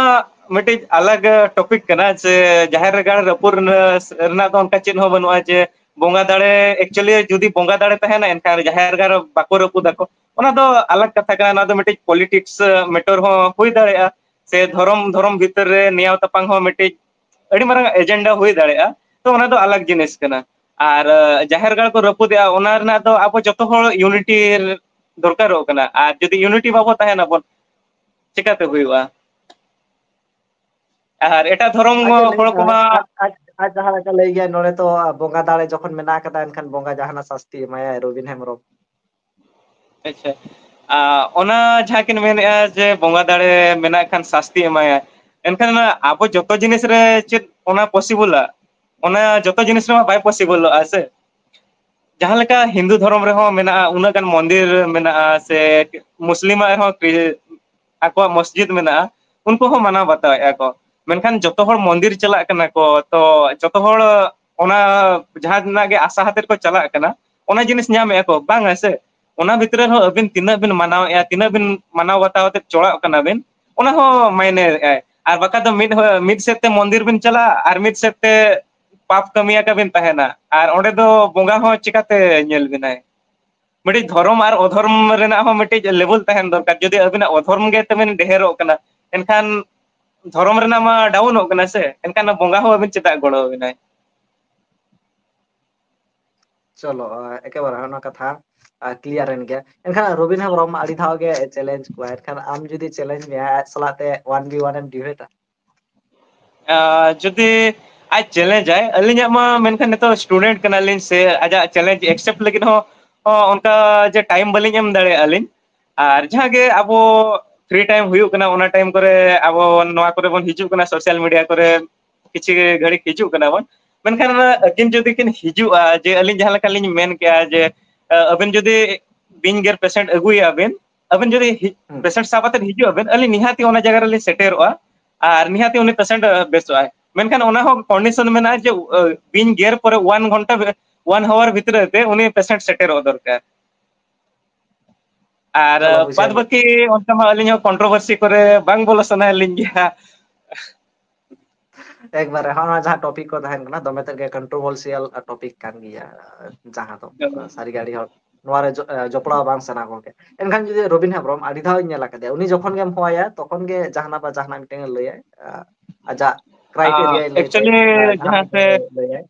ᱢᱤᱫᱴᱤᱡ ᱟᱞᱟᱜᱽ topic ᱠᱟᱱᱟ, ᱡᱮ ᱡᱟᱦᱮᱨ ᱜᱟᱲ ᱨᱟᱹᱯᱩᱫ ᱨᱮᱱᱟᱜ, ᱨᱮᱱᱟᱜ ᱫᱚ ᱚᱱᱠᱟ ᱪᱮᱫ ᱦᱚᱸ ᱵᱟᱹᱱᱩᱜᱼᱟ, ᱡᱮ ᱵᱚᱸᱜᱟ ᱫᱟᱲᱮ, actually ᱡᱩᱫᱤ ᱵᱚᱸᱜᱟ ᱫᱟᱲᱮ ᱛᱟᱦᱮᱱᱟ, ᱮᱱᱠᱷᱟᱱ ᱡᱟᱦᱮᱨ ᱜᱟᱲ ᱵᱟᱠᱚ ᱨᱟᱹᱯᱩᱫᱟᱠᱚ, ᱚᱱᱟ ᱫᱚ ᱟᱞᱟᱜᱽ ᱠᱟᱛᱷᱟ ᱠᱟᱱᱟ᱾ ᱚᱱᱟ ᱫᱚ ᱢᱤᱫᱴᱤᱡ politics matter ᱦᱚᱸ ᱦᱩᱭ ᱫᱟᱲᱮᱭᱟᱜᱼᱟ, ᱥᱮ ᱫᱷᱚᱨᱚᱢ, ᱫᱷᱚᱨᱚᱢ ᱵᱷᱤᱛᱟᱹᱨ ᱨᱮ ᱱᱮᱭᱟᱣ ᱛᱟᱯᱟᱢ ᱦᱚᱸ ᱢᱤᱫᱴᱤᱡ ᱟᱹᱰᱤ ᱢᱟᱨᱟᱝ agenda ᱦᱩᱭ ᱫᱟᱲᱮᱭᱟᱜᱼᱟ᱾ ᱛᱚ ᱚᱱᱟ ᱫᱚ ᱟᱞᱟᱜᱽ ᱡᱤᱱᱤᱥ ᱠᱟᱱᱟ᱾ ᱟᱨ, ᱟᱸ, ᱡᱟᱦᱮᱨ ᱜᱟᱲ ᱠᱚ ᱨᱟᱹᱯᱩᱫᱮᱜᱼᱟ, ᱚᱱᱟ ᱨᱮᱱᱟᱜ ᱫᱚ ᱟᱵᱚ ᱡᱚᱛᱚ ᱦᱚᱲ unity ᱫᱚᱨᱠᱟᱨᱚᱜ ᱠᱟᱱᱟ᱾ ᱟᱨ ᱡᱩᱫᱤ unity ᱵᱟᱵᱚ ᱛᱟᱦᱮᱱᱟᱵᱚᱱ, ᱪᱤᱠᱟᱹᱛᱮ ᱦᱩᱭᱩᱜᱼᱟ? ᱟᱨ ᱮᱴᱟᱜ ᱫᱷᱚᱨᱚᱢ ᱟᱡ ᱮ ᱞᱟᱹᱭ, ᱦᱚᱲ ᱠᱚᱢᱟ ᱟᱡ, ᱟᱡ, ᱟᱡ ᱡᱟᱦᱟᱸ ᱞᱮᱠᱟ ᱞᱟᱹᱭ ᱜᱮᱭᱟ, ᱱᱚᱰᱮ ᱛᱚ ᱵᱚᱸᱜᱟ ᱫᱟᱲᱮ ᱡᱚᱠᱷᱚᱱ ᱢᱮᱱᱟᱜ ᱟᱠᱟᱫᱟ, ᱮᱱᱠᱷᱟᱱ ᱵᱚᱸᱜᱟ ᱡᱟᱦᱟᱱᱟᱜ ᱥᱟᱥᱛᱤ ᱮᱢᱟᱭᱟᱭ ᱨᱚᱵᱤᱱ ᱦᱮᱢᱵᱨᱚᱢ᱾ ᱟᱪᱪᱷᱟ, ᱟᱸ, ᱚᱱᱟ ᱡᱟᱦᱟᱸ ᱠᱤᱱ ᱢᱮᱱᱮᱫᱼᱟ ᱡᱮ ᱵᱚᱸᱜᱟ ᱫᱟᱲᱮ ᱢᱮᱱᱟᱜ ᱠᱷᱟᱱ ᱥᱟᱥᱛᱤ ᱮᱢᱟᱭᱟ, ᱮᱱᱠᱷᱟᱱ ᱟᱵᱚ ᱡᱚᱛᱚ ᱡᱤᱱᱤᱥ ᱨᱮ ᱪᱮᱫ ᱚᱱᱟ possible ᱟ? ᱚᱱᱟ ᱡᱚᱛᱚ ᱡᱤᱱᱤᱥ ᱨᱮᱢᱟ ᱵᱟᱭ possible ᱚᱜᱼᱟ ᱥᱮ᱾ ᱡᱟᱦᱟᱸ ᱞᱮᱠᱟ ᱦᱤᱱᱫᱩ ᱫᱷᱚᱨᱚᱢ ᱨᱮᱦᱚᱸ ᱢᱮᱱᱟᱜᱼᱟ, ᱩᱱᱟᱹᱜ ᱜᱟᱱ ᱢᱚᱱᱫᱤᱨ ᱢᱮᱱᱟᱜᱼᱟ, ᱥᱮ ᱢᱩᱥᱞᱤᱢᱟᱜ ᱨᱮᱦᱚᱸ ᱠᱨᱤ-, ᱟᱠᱚᱣᱟᱜ ᱢᱚᱥᱡᱤᱫ ᱢᱮᱱᱟᱜᱼᱟ, ᱩᱱᱠᱩ ᱦᱚᱸ ᱢᱟᱱᱟᱣ ᱵᱟᱛᱟᱣᱮᱫᱼᱟ ᱠᱚ᱾ ᱢᱮᱱᱠᱷᱟᱱ ᱡᱚᱛᱚ ᱦᱚᱲ ᱢᱚᱱᱫᱤᱨ ᱪᱟᱞᱟᱜ ᱠᱟᱱᱟ ᱠᱚ, ᱛᱚ ᱡᱚᱛᱚ ᱦᱚᱲ ᱚᱱᱟ ᱡᱟᱦᱟᱸ ᱨᱮᱱᱟᱜ ᱜᱮ ᱟᱥᱟ ᱦᱟᱛᱮᱫ ᱠᱚ ᱪᱟᱞᱟᱜ ᱠᱟᱱᱟ, ᱚᱱᱟ ᱡᱤᱱᱤᱥ ᱧᱟᱢᱮᱫᱼᱟ ᱠᱚ, ᱵᱟᱝ ᱦᱮᱸ ᱥᱮ? ᱚᱱᱟ ᱵᱷᱤᱛᱨᱤ ᱨᱮᱦᱚᱸ ᱟᱹᱵᱤᱱ ᱛᱤᱱᱟᱹᱜ ᱵᱤᱱ ᱢᱟᱱᱟᱣᱮᱫᱼᱟ, ᱛᱤᱱᱟᱹᱜ ᱵᱤᱱ ᱢᱟᱱᱟᱣ ᱵᱟᱛᱟᱣ ᱠᱟᱛᱮᱫ ᱪᱚᱲᱟᱜ ᱠᱟᱱᱟ ᱵᱤᱱ, ᱚᱱᱟ ᱦᱚᱸ ᱢᱟᱭᱱᱮ ᱮᱫᱼᱟᱭ᱾ ᱟᱨ ᱵᱟᱠᱷᱟᱡ ᱫᱚ ᱢᱤᱫ ᱦᱚ-, ᱢᱤᱫ ᱥᱮᱫ ᱛᱮ ᱢᱚᱱᱫᱤᱨ ᱵᱤᱱ ᱪᱟᱞᱟᱜᱼᱟ ᱟᱨ ᱢᱤᱫ ᱥᱮᱫ ᱛᱮ ᱯᱟᱯ ᱠᱟᱹᱢᱤ ᱟᱠᱟ ᱵᱤᱱ ᱛᱟᱦᱮᱱᱟ, ᱟᱨ ᱚᱸᱰᱮ ᱫᱚ ᱵᱚᱸᱜᱟ ᱦᱚᱸ ᱪᱤᱠᱟᱛᱮ ᱧᱮᱞ ᱵᱤᱱᱟᱭ? ᱢᱤᱫᱴᱤᱡ ᱫᱷᱚᱨᱚᱢ ᱟᱨ ᱚᱫᱷᱚᱨᱚᱢ ᱨᱮᱱᱟᱜ ᱦᱚᱸ ᱢᱤᱫᱴᱤᱡ level ᱛᱟᱦᱮᱱ ᱫᱚᱨᱠᱟᱨ᱾ ᱡᱩᱫᱤ ᱟᱹᱵᱤᱱᱟᱜ ᱚᱫᱷᱚᱨᱚᱢ ᱜᱮ ᱛᱟᱵᱤᱱ ᱰᱷᱮᱨᱚᱜ ᱠᱟᱱᱟ, ᱮᱱᱠᱷᱟᱱ ᱫᱷᱚᱨᱚᱢ ᱨᱮᱱᱟᱜ ᱢᱟ ᱰᱟᱣᱩᱱᱚᱜ ᱠᱟᱱᱟ ᱥᱮ, ᱮᱱᱠᱷᱟᱱ ᱵᱚᱸᱜᱟ ᱦᱚᱸ ᱟᱹᱵᱤᱱ ᱪᱮᱫᱟᱜ ᱜᱚᱲᱚ ᱟᱹᱵᱤᱱᱟᱭ? ᱪᱚᱞᱚ, ᱮᱠᱮᱵᱟᱨᱮ ᱚᱱᱟ ᱠᱟᱛᱷᱟ ᱠᱞᱤᱭᱟᱨ ᱮᱱ ᱜᱮᱭᱟ᱾ ᱮᱱᱠᱷᱟᱱ ᱨᱚᱵᱤᱱ ᱦᱮᱢᱵᱨᱚᱢ ᱟᱹᱰᱤ ᱫᱷᱟᱣ ᱜᱮ ᱪᱮᱞᱮᱧᱡᱽ ᱠᱚᱣᱟ, ᱮᱱᱠᱷᱟᱱ ᱟᱢ ᱡᱩᱫᱤ ᱪᱮᱞᱮᱧᱡᱽ ᱢᱮᱭᱟ ᱟᱡ ᱥᱟᱞᱟᱜ ᱛᱮ one v one ᱮᱢ ᱰᱤᱵᱮᱴᱟ? ᱟᱨ ᱡᱩᱫᱤ ᱟᱡ ᱪᱮᱞᱮᱧᱡᱽ ᱟᱭ, ᱟᱹᱞᱤᱧᱟᱜ ᱢᱟ ᱢᱮᱱᱠᱷᱟᱱ ᱱᱤᱛᱚᱜ student ᱠᱟᱱᱟᱞᱤᱧ ᱥᱮ, ᱟᱡᱟᱜ challenge accept ᱞᱟᱹᱜᱤᱫ ᱦᱚᱸ, ᱦᱚᱸ ᱚᱱᱠᱟ ᱡᱮ time ᱵᱟᱹᱞᱤᱧ ᱮᱢ ᱫᱟᱲᱮᱭᱟᱜᱼᱟ ᱞᱤᱧ᱾ ᱟᱨ ᱡᱟᱦᱟᱸ ᱜᱮ ᱟᱵᱚ free time ᱦᱩᱭᱩᱜ ᱠᱟᱱᱟ, ᱚᱱᱟ time ᱠᱚᱨᱮ ᱟᱵᱚ ᱱᱚᱣᱟ ᱠᱚᱨᱮ ᱵᱚᱱ ᱦᱤᱡᱩᱜ ᱠᱟᱱᱟ, social media ᱠᱚᱨᱮ ᱠᱤᱪᱷᱩ ᱜᱷᱟᱹᱲᱤᱡ ᱦᱤᱡᱩᱜ ᱠᱟᱱᱟ ᱵᱚᱱ, ᱢᱮᱱᱠᱷᱟᱱ ᱚᱱᱟ ᱟᱹᱠᱤᱱ ᱡᱩᱫᱤ ᱠᱤᱱ ᱦᱤᱡᱩᱜᱼᱟ, ᱡᱮ ᱟᱹᱞᱤᱧ ᱡᱟᱦᱟᱸ ᱞᱮᱠᱟ ᱞᱤᱧ ᱢᱮᱱ ᱠᱮᱜᱼᱟ ᱡᱮ, ᱟᱹᱵᱤᱱ ᱡᱩᱫᱤ ᱵᱤᱧ ᱜᱮᱨ patient ᱟᱹᱜᱩᱭᱮᱭᱟ ᱵᱤᱱ, ᱟᱹᱵᱤᱱ ᱡᱩᱫᱤ ᱦᱤ-, ᱦᱩᱸ᱾ patient ᱥᱟᱵ ᱠᱟᱛᱮᱫ ᱦᱤᱡᱩᱜ ᱟᱵᱤᱱ, ᱟᱹᱞᱤᱧ ᱱᱤᱦᱟᱹᱛᱤ ᱚᱱᱟ ᱡᱟᱭᱜᱟ ᱨᱮᱞᱤᱧ ᱥᱮᱴᱮᱨᱚᱜᱼᱟ᱾ ᱟᱨ ᱱᱤᱦᱟᱹᱛᱤ ᱩᱱᱤ patient ᱵᱮᱥᱚᱜᱼᱟᱭ᱾ ᱢᱮᱱᱠᱷᱟᱱ ᱚᱱᱟ ᱦᱚᱸ condition ᱢᱮᱱᱟᱜᱼᱟ ᱡᱮ, ᱵᱤᱧ ᱜᱮᱨ ᱯᱚᱨᱮ one ᱜᱷᱚᱱᱴᱟ, one hour ᱵᱷᱤᱛᱨᱤ ᱛᱮ ᱩᱱᱤ patient ᱥᱮᱴᱮᱨᱚᱜ ᱫᱚᱨᱠᱟᱨ᱾ ᱟᱨ ᱪᱚᱞᱚ, ᱵᱩᱡᱷᱟᱹᱣ ᱵᱟᱫ ᱵᱟᱹᱠᱤ ᱚᱱᱠᱟ ᱢᱟ ᱟᱹᱞᱤᱧ ᱦᱚᱸ controversy ᱠᱚᱨᱮ ᱵᱟᱝ ᱵᱚᱞᱚ ᱥᱟᱱᱟᱭᱮᱫ ᱞᱤᱧ ᱜᱮᱭᱟ᱾ ᱮᱠᱵᱟᱨᱮ, ᱦᱚᱸ, ᱚᱱᱟ ᱡᱟᱦᱟᱸ topic ᱠᱚ ᱛᱟᱦᱮᱱ ᱠᱟᱱᱟ, ᱫᱚᱢᱮ ᱛᱮᱫ ᱜᱮ controversial topic ᱠᱟᱱ ᱜᱮᱭᱟ, ᱡᱟᱦᱟᱸ ᱫᱚ ᱥᱟᱹᱨᱤ ᱜᱮ ᱟᱹᱰᱤ ᱦᱚᱲ ᱱᱚᱣᱟ ᱨᱮ ᱡᱚ-, ᱮ, ᱡᱚᱯᱲᱟᱣ ᱵᱟᱝ ᱥᱟᱱᱟ ᱠᱚᱜᱮ᱾ ᱮᱱᱠᱷᱟᱱ ᱡᱩᱫᱤ ᱨᱚᱵᱤᱱ ᱦᱮᱢᱵᱨᱚᱢ, ᱟᱹᱰᱤ ᱫᱷᱟᱣ ᱤᱧ ᱧᱮᱞ ᱟᱠᱟᱫᱮᱭᱟ, ᱩᱱᱤ ᱡᱚᱠᱷᱚᱱ ᱜᱮᱢ ᱦᱚᱦᱚᱣᱟᱭᱟ, ᱛᱚᱠᱷᱚᱱ ᱜᱮ ᱡᱟᱦᱟᱱᱟᱜ ᱵᱟ ᱡᱟᱦᱟᱱᱟᱜ ᱢᱤᱫᱴᱟᱝ ᱮ ᱞᱟᱹᱭᱟᱭ, ᱮ, ᱟᱡᱟᱜ criteria ᱞᱟᱹᱭ ᱛᱟᱭ, Actually, ᱮ, ᱡᱟᱦᱟᱱᱟᱜ ᱡᱟᱦᱟᱸ ᱛᱮ ᱢᱤᱫᱴᱟᱝ ᱮ ᱞᱟᱹᱭᱟᱭ᱾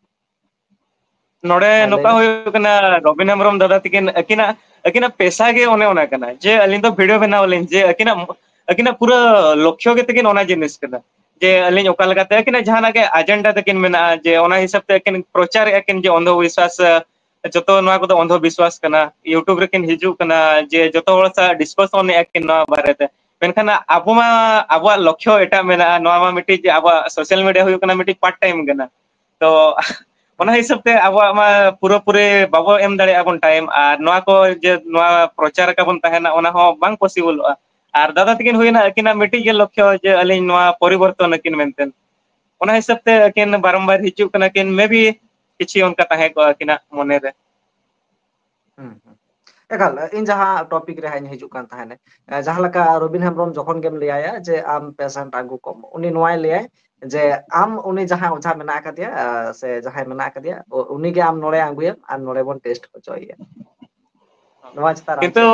ᱱᱚᱰᱮ ᱦᱮᱸ, ᱞᱟᱹᱭ ᱱᱚᱝᱠᱟ ᱢᱮ᱾ ᱦᱩᱭᱩᱜ ᱠᱟᱱᱟ, ᱨᱚᱵᱤᱱ ᱦᱮᱢᱵᱨᱚᱢ ᱫᱟᱫᱟ ᱛᱟᱹᱠᱤᱱ ᱟᱹᱠᱤᱱᱟᱜ, ᱟᱹᱠᱤᱱᱟᱜ ᱯᱮᱥᱟ ᱜᱮ ᱚᱱᱮ ᱚᱱᱟ ᱠᱟᱱᱟ, ᱡᱮ ᱟᱹᱞᱤᱧ ᱫᱚ video ᱵᱮᱱᱟᱣ ᱟᱹᱞᱤᱧ, ᱡᱮ ᱟᱹᱠᱤᱱᱟᱜ, ᱟᱹᱠᱤᱱᱟᱜ ᱯᱩᱨᱟᱹ ᱞᱚᱠᱠᱷᱚ ᱜᱮ ᱛᱟᱹᱠᱤᱱ ᱚᱱᱟ ᱡᱤᱱᱤᱥ ᱠᱟᱱᱟ, ᱡᱮ ᱟᱹᱞᱤᱧ ᱚᱠᱟ ᱞᱮᱠᱟᱛᱮ ᱟᱹᱠᱤᱱᱟᱜ ᱡᱟᱦᱟᱱᱟᱜ ᱜᱮ agenda ᱛᱟᱹᱠᱤᱱ ᱢᱮᱱᱟᱜᱼᱟ, ᱡᱮ ᱚᱱᱟ ᱦᱤᱥᱟᱹᱵ ᱛᱮ ᱟᱹᱠᱤᱱ ᱯᱨᱚᱪᱟᱨᱮᱫᱼᱟ ᱠᱤᱱ ᱡᱮ ᱚᱱᱫᱷᱚ ᱵᱤᱥᱣᱟᱥ, ᱡᱚᱛᱚ ᱱᱚᱣᱟ ᱠᱚᱫᱚ ᱚᱱᱫᱷᱚ ᱵᱤᱥᱣᱟᱥ ᱠᱟᱱᱟ᱾ YouTube ᱨᱮᱠᱤᱱ ᱦᱤᱡᱩᱜ ᱠᱟᱱᱟ, ᱡᱮ ᱡᱚᱛᱚ ᱦᱚᱲ ᱥᱟᱶ discussion ᱮᱫᱼᱟ ᱠᱤᱱ ᱱᱚᱣᱟ ᱵᱟᱨᱮᱛᱮ᱾ ᱢᱮᱱᱠᱷᱟᱱ ᱟᱵᱚ ᱢᱟ, ᱟᱵᱚᱣᱟᱜ ᱞᱚᱠᱠᱷᱚ ᱮᱴᱟᱜ ᱢᱮᱱᱟᱜᱼᱟ᱾ ᱱᱚᱣᱟ ᱢᱟ ᱢᱤᱫᱴᱤᱡ ᱟᱵᱚᱣᱟᱜ social media ᱦᱩᱭᱩᱜ ᱠᱟᱱᱟ, ᱢᱤᱫᱴᱤᱡ part time ᱠᱟᱱᱟ᱾ ᱛᱚ ᱚᱱᱟ ᱦᱤᱥᱟᱹᱵ ᱛᱮ ᱟᱵᱚᱣᱟᱜ ᱢᱟ ᱯᱩᱨᱟᱹᱯᱩᱨᱤ ᱵᱟᱵᱚ ᱮᱢ ᱫᱟᱲᱮᱭᱟᱜᱼᱟ ᱵᱚᱱ time, ᱟᱨ ᱱᱚᱣᱟ ᱠᱚ ᱡᱮ ᱱᱚᱣᱟ ᱯᱨᱚᱪᱟᱨ ᱟᱠᱟᱵᱚᱱ ᱛᱟᱦᱮᱱᱟ, ᱚᱱᱟ ᱦᱚᱸ ᱵᱟᱝ possible ᱚᱜᱼᱟ᱾ ᱟᱨ ᱫᱟᱫᱟ ᱛᱟᱹᱠᱤᱱ ᱦᱩᱭᱱᱟ, ᱟᱹᱠᱤᱱᱟᱜ ᱢᱤᱫᱴᱤᱡ ᱜᱮ ᱞᱚᱠᱠᱷᱚ ᱡᱮ ᱟᱹᱞᱤᱧ ᱱᱚᱣᱟ ᱯᱚᱨᱤᱵᱚᱨᱛᱚᱱ ᱟᱹᱠᱤᱱ ᱢᱮᱱᱛᱮ᱾ ᱚᱱᱟ ᱦᱤᱥᱟᱹᱵ ᱛᱮ ᱟᱹᱠᱤᱱ ᱵᱟᱨᱚᱢᱵᱟᱨ ᱦᱤᱡᱩᱜ ᱠᱟᱱᱟ ᱠᱤᱱ, maybe ᱠᱤᱪᱷᱤ ᱚᱱᱠᱟ ᱛᱟᱦᱮᱸ ᱠᱚᱜᱼᱟ ᱟᱹᱠᱤᱱᱟᱜ ᱢᱚᱱᱮ ᱨᱮ᱾ ᱦᱩᱸ, ᱦᱩᱸ᱾ ᱮᱠᱟᱞ, ᱤᱧ ᱡᱟᱦᱟᱸ topic ᱨᱮ ᱦᱟᱸᱜ ᱤᱧ ᱦᱤᱡᱩᱜ ᱠᱟᱱ ᱛᱟᱦᱮᱸᱱᱟ, ᱮ, ᱡᱟᱦᱟᱸ ᱞᱮᱠᱟ ᱨᱚᱵᱤᱱ ᱦᱮᱢᱵᱨᱚᱢ ᱡᱚᱠᱷᱚᱱ ᱜᱮᱢ ᱞᱟᱹᱭᱟᱭᱟ ᱡᱮ ᱟᱢ patient ᱟᱹᱜᱩ ᱠᱚᱢ, ᱩᱱᱤ ᱱᱚᱣᱟᱭ ᱞᱟᱹᱭᱟᱭ ᱡᱮ ᱟᱢ ᱩᱱᱤ ᱡᱟᱦᱟᱸ ᱚᱡᱷᱟ ᱢᱮᱱᱟᱜ ᱟᱠᱟᱫᱮᱭᱟ, ᱮ, ᱥᱮ ᱡᱟᱦᱟᱸᱭ ᱢᱮᱱᱟᱜ ᱟᱠᱟᱫᱮᱭᱟ, ᱩ-, ᱩᱱᱤ ᱜᱮ ᱟᱢ ᱱᱚᱰᱮ ᱟᱹᱜᱩᱭᱮᱢ ᱟᱨ ᱱᱚᱰᱮ ᱵᱚᱱ test ᱦᱚᱪᱚᱭᱮᱭᱟ᱾ ᱱᱚᱣᱟ ᱪᱮᱛᱟᱱ ᱨᱮ ᱟᱢ ᱠᱤᱱᱛᱩ, ᱪᱮᱫ?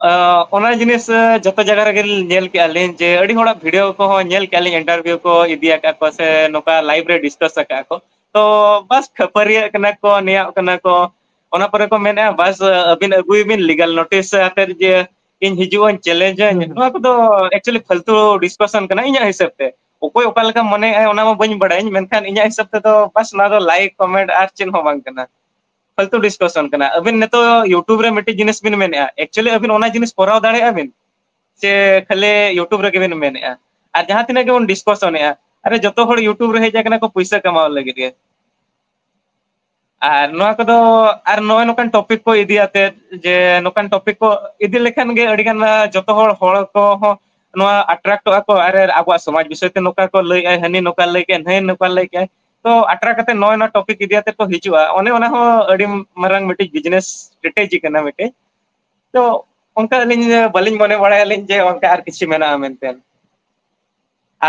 ᱟ, ᱚᱱᱟ ᱡᱤᱱᱤᱥ, ᱟ, ᱡᱚᱛᱚ ᱡᱟᱭᱜᱟ ᱨᱮᱜᱮ ᱧᱮᱞ ᱠᱮᱜᱼᱟ ᱞᱤᱧ ᱡᱮ ᱟᱹᱰᱤ ᱦᱚᱲᱟᱜ video ᱠᱚᱦᱚᱸ ᱧᱮᱞ ᱠᱮᱜᱼᱟ ᱞᱤᱧ, interview ᱠᱚ ᱤᱫᱤ ᱟᱠᱟᱫ ᱠᱚᱣᱟ ᱥᱮ ᱱᱚᱝᱠᱟ live ᱨᱮ discuss ᱟᱠᱟᱫ ᱠᱚ᱾ ᱛᱚ ᱵᱟᱥ ᱠᱷᱟᱹᱯᱟᱹᱨᱤᱭᱟᱹᱜ ᱠᱟᱱᱟ ᱠᱚ, ᱱᱮᱭᱟᱜ ᱠᱟᱱᱟ ᱠᱚ᱾ ᱚᱱᱟ ᱯᱚᱨᱮ ᱠᱚ ᱢᱮᱱᱮᱫᱼᱟ, "ᱵᱟᱥ, ᱟᱹᱵᱤᱱ ᱟᱹᱜᱩᱭ ᱵᱤᱱ legal notice ᱟᱛᱮᱫ ᱡᱮ ᱤᱧ ᱦᱤᱡᱩᱜ ᱟᱹᱧ, challenge ᱟᱹᱧ᱾" ᱦᱩᱸ, ᱦᱩᱸ᱾ ᱱᱚᱣᱟ ᱠᱚᱫᱚ actually ᱯᱷᱟᱞᱛᱩ discussion ᱠᱟᱱᱟ ᱤᱧᱟᱹᱜ ᱦᱤᱥᱟᱹᱵ ᱛᱮ᱾ ᱚᱠᱚᱭ ᱚᱠᱟ ᱞᱮᱠᱟ ᱢᱚᱱᱮᱭᱮᱫᱼᱟᱭ ᱚᱱᱟ ᱢᱟ ᱵᱟᱹᱧ ᱵᱟᱲᱟᱭᱟᱹᱧ, ᱢᱮᱱᱠᱷᱟᱱ ᱤᱧᱟᱹᱜ ᱦᱤᱥᱟᱹᱵ ᱛᱮᱫᱚ ᱵᱟᱥ ᱱᱚᱣᱟ ᱫᱚ like, comment ᱟᱨ ᱪᱮᱫ ᱦᱚᱸ ᱵᱟᱝ ᱠᱟᱱᱟ᱾ ᱯᱷᱟᱞᱛᱩ discussion ᱠᱟᱱᱟ᱾ ᱟᱹᱵᱤᱱ ᱱᱤᱛᱚᱜ YouTube ᱨᱮ ᱢᱤᱫᱴᱤᱡ ᱡᱤᱱᱤᱥ ᱵᱤᱱ ᱢᱮᱱᱮᱫᱼᱟ, actually ᱟᱹᱵᱤᱱ ᱚᱱᱟ ᱡᱤᱱᱤᱥ ᱠᱚᱨᱟᱣ ᱫᱟᱲᱮᱭᱟᱜᱼᱟ ᱵᱤᱱ? ᱥᱮ ᱠᱷᱟᱹᱞᱤ YouTube ᱨᱮᱜᱮ ᱵᱤᱱ ᱢᱮᱱᱮᱫᱼᱟ? ᱟᱨ ᱡᱟᱦᱟᱸ ᱛᱤᱱᱟᱹᱜ ᱜᱮᱵᱚᱱ discussion ᱮᱫᱼᱟ, ᱟᱨᱮ ᱡᱚᱛᱚ ᱦᱚᱲ YouTube ᱨᱮ ᱦᱮᱡ ᱟᱠᱟᱱᱟ ᱠᱚ ᱯᱩᱭᱥᱟᱹ ᱠᱟᱢᱟᱣ ᱞᱟᱹᱜᱤᱫ ᱜᱮ᱾ ᱟᱨ ᱱᱚᱣᱟ ᱠᱚᱫᱚ, ᱟᱨ ᱱᱚᱜᱼᱚᱭ ᱱᱚᱝᱠᱟᱱ topic ᱠᱚ ᱤᱫᱤ ᱟᱛᱮᱫ, ᱡᱮ ᱱᱚᱝᱠᱟᱱ topic ᱠᱚ ᱤᱫᱤ ᱞᱮᱠᱷᱟᱱ ᱜᱮ ᱟᱹᱰᱤ ᱜᱟᱱ, ᱟ, ᱡᱚᱛᱚ ᱦᱚᱲ, ᱦᱚᱲ ᱠᱚᱦᱚᱸ ᱱᱚᱣᱟ attract ᱚᱜᱼᱟ ᱠᱚ, "ᱟᱨᱮ ᱟᱵᱚᱣᱟᱜ ᱥᱚᱢᱟᱡᱽ ᱵᱤᱥᱚᱭ ᱛᱮ ᱱᱚᱝᱠᱟ ᱠᱚ ᱞᱟᱹᱭᱮᱫᱼᱟ, ᱦᱟᱹᱱᱤ ᱱᱚᱝᱠᱟ ᱞᱟᱹᱭ ᱠᱮᱫᱼᱟ, ᱱᱟᱹᱭ ᱱᱚᱝᱠᱟ ᱞᱟᱹᱭ ᱠᱮᱫᱼᱟ᱾" ᱛᱚ attract ᱠᱟᱛᱮ ᱱᱚᱜᱼᱚᱭ ᱱᱚᱣᱟ topic ᱤᱫᱤ ᱟᱛᱮᱫ ᱠᱚ ᱦᱤᱡᱩᱜᱼᱟ᱾ ᱚᱱᱮ ᱚᱱᱟ ᱦᱚᱸ ᱟᱹᱰᱤ ᱢᱟᱨᱟᱝ ᱢᱤᱫᱴᱤᱡ business strategy ᱠᱟᱱᱟ ᱢᱤᱫᱴᱤᱡ᱾ ᱛᱚ ᱚᱱᱠᱟ ᱟᱹᱞᱤᱧ ᱵᱟᱹᱞᱤᱧ ᱢᱚᱱᱮ ᱵᱟᱲᱟᱭᱟᱞᱤᱧ ᱡᱮ ᱚᱱᱠᱟ ᱟᱨ ᱠᱤᱪᱷᱩ ᱢᱮᱱᱟᱜᱼᱟ ᱢᱮᱱᱛᱮ᱾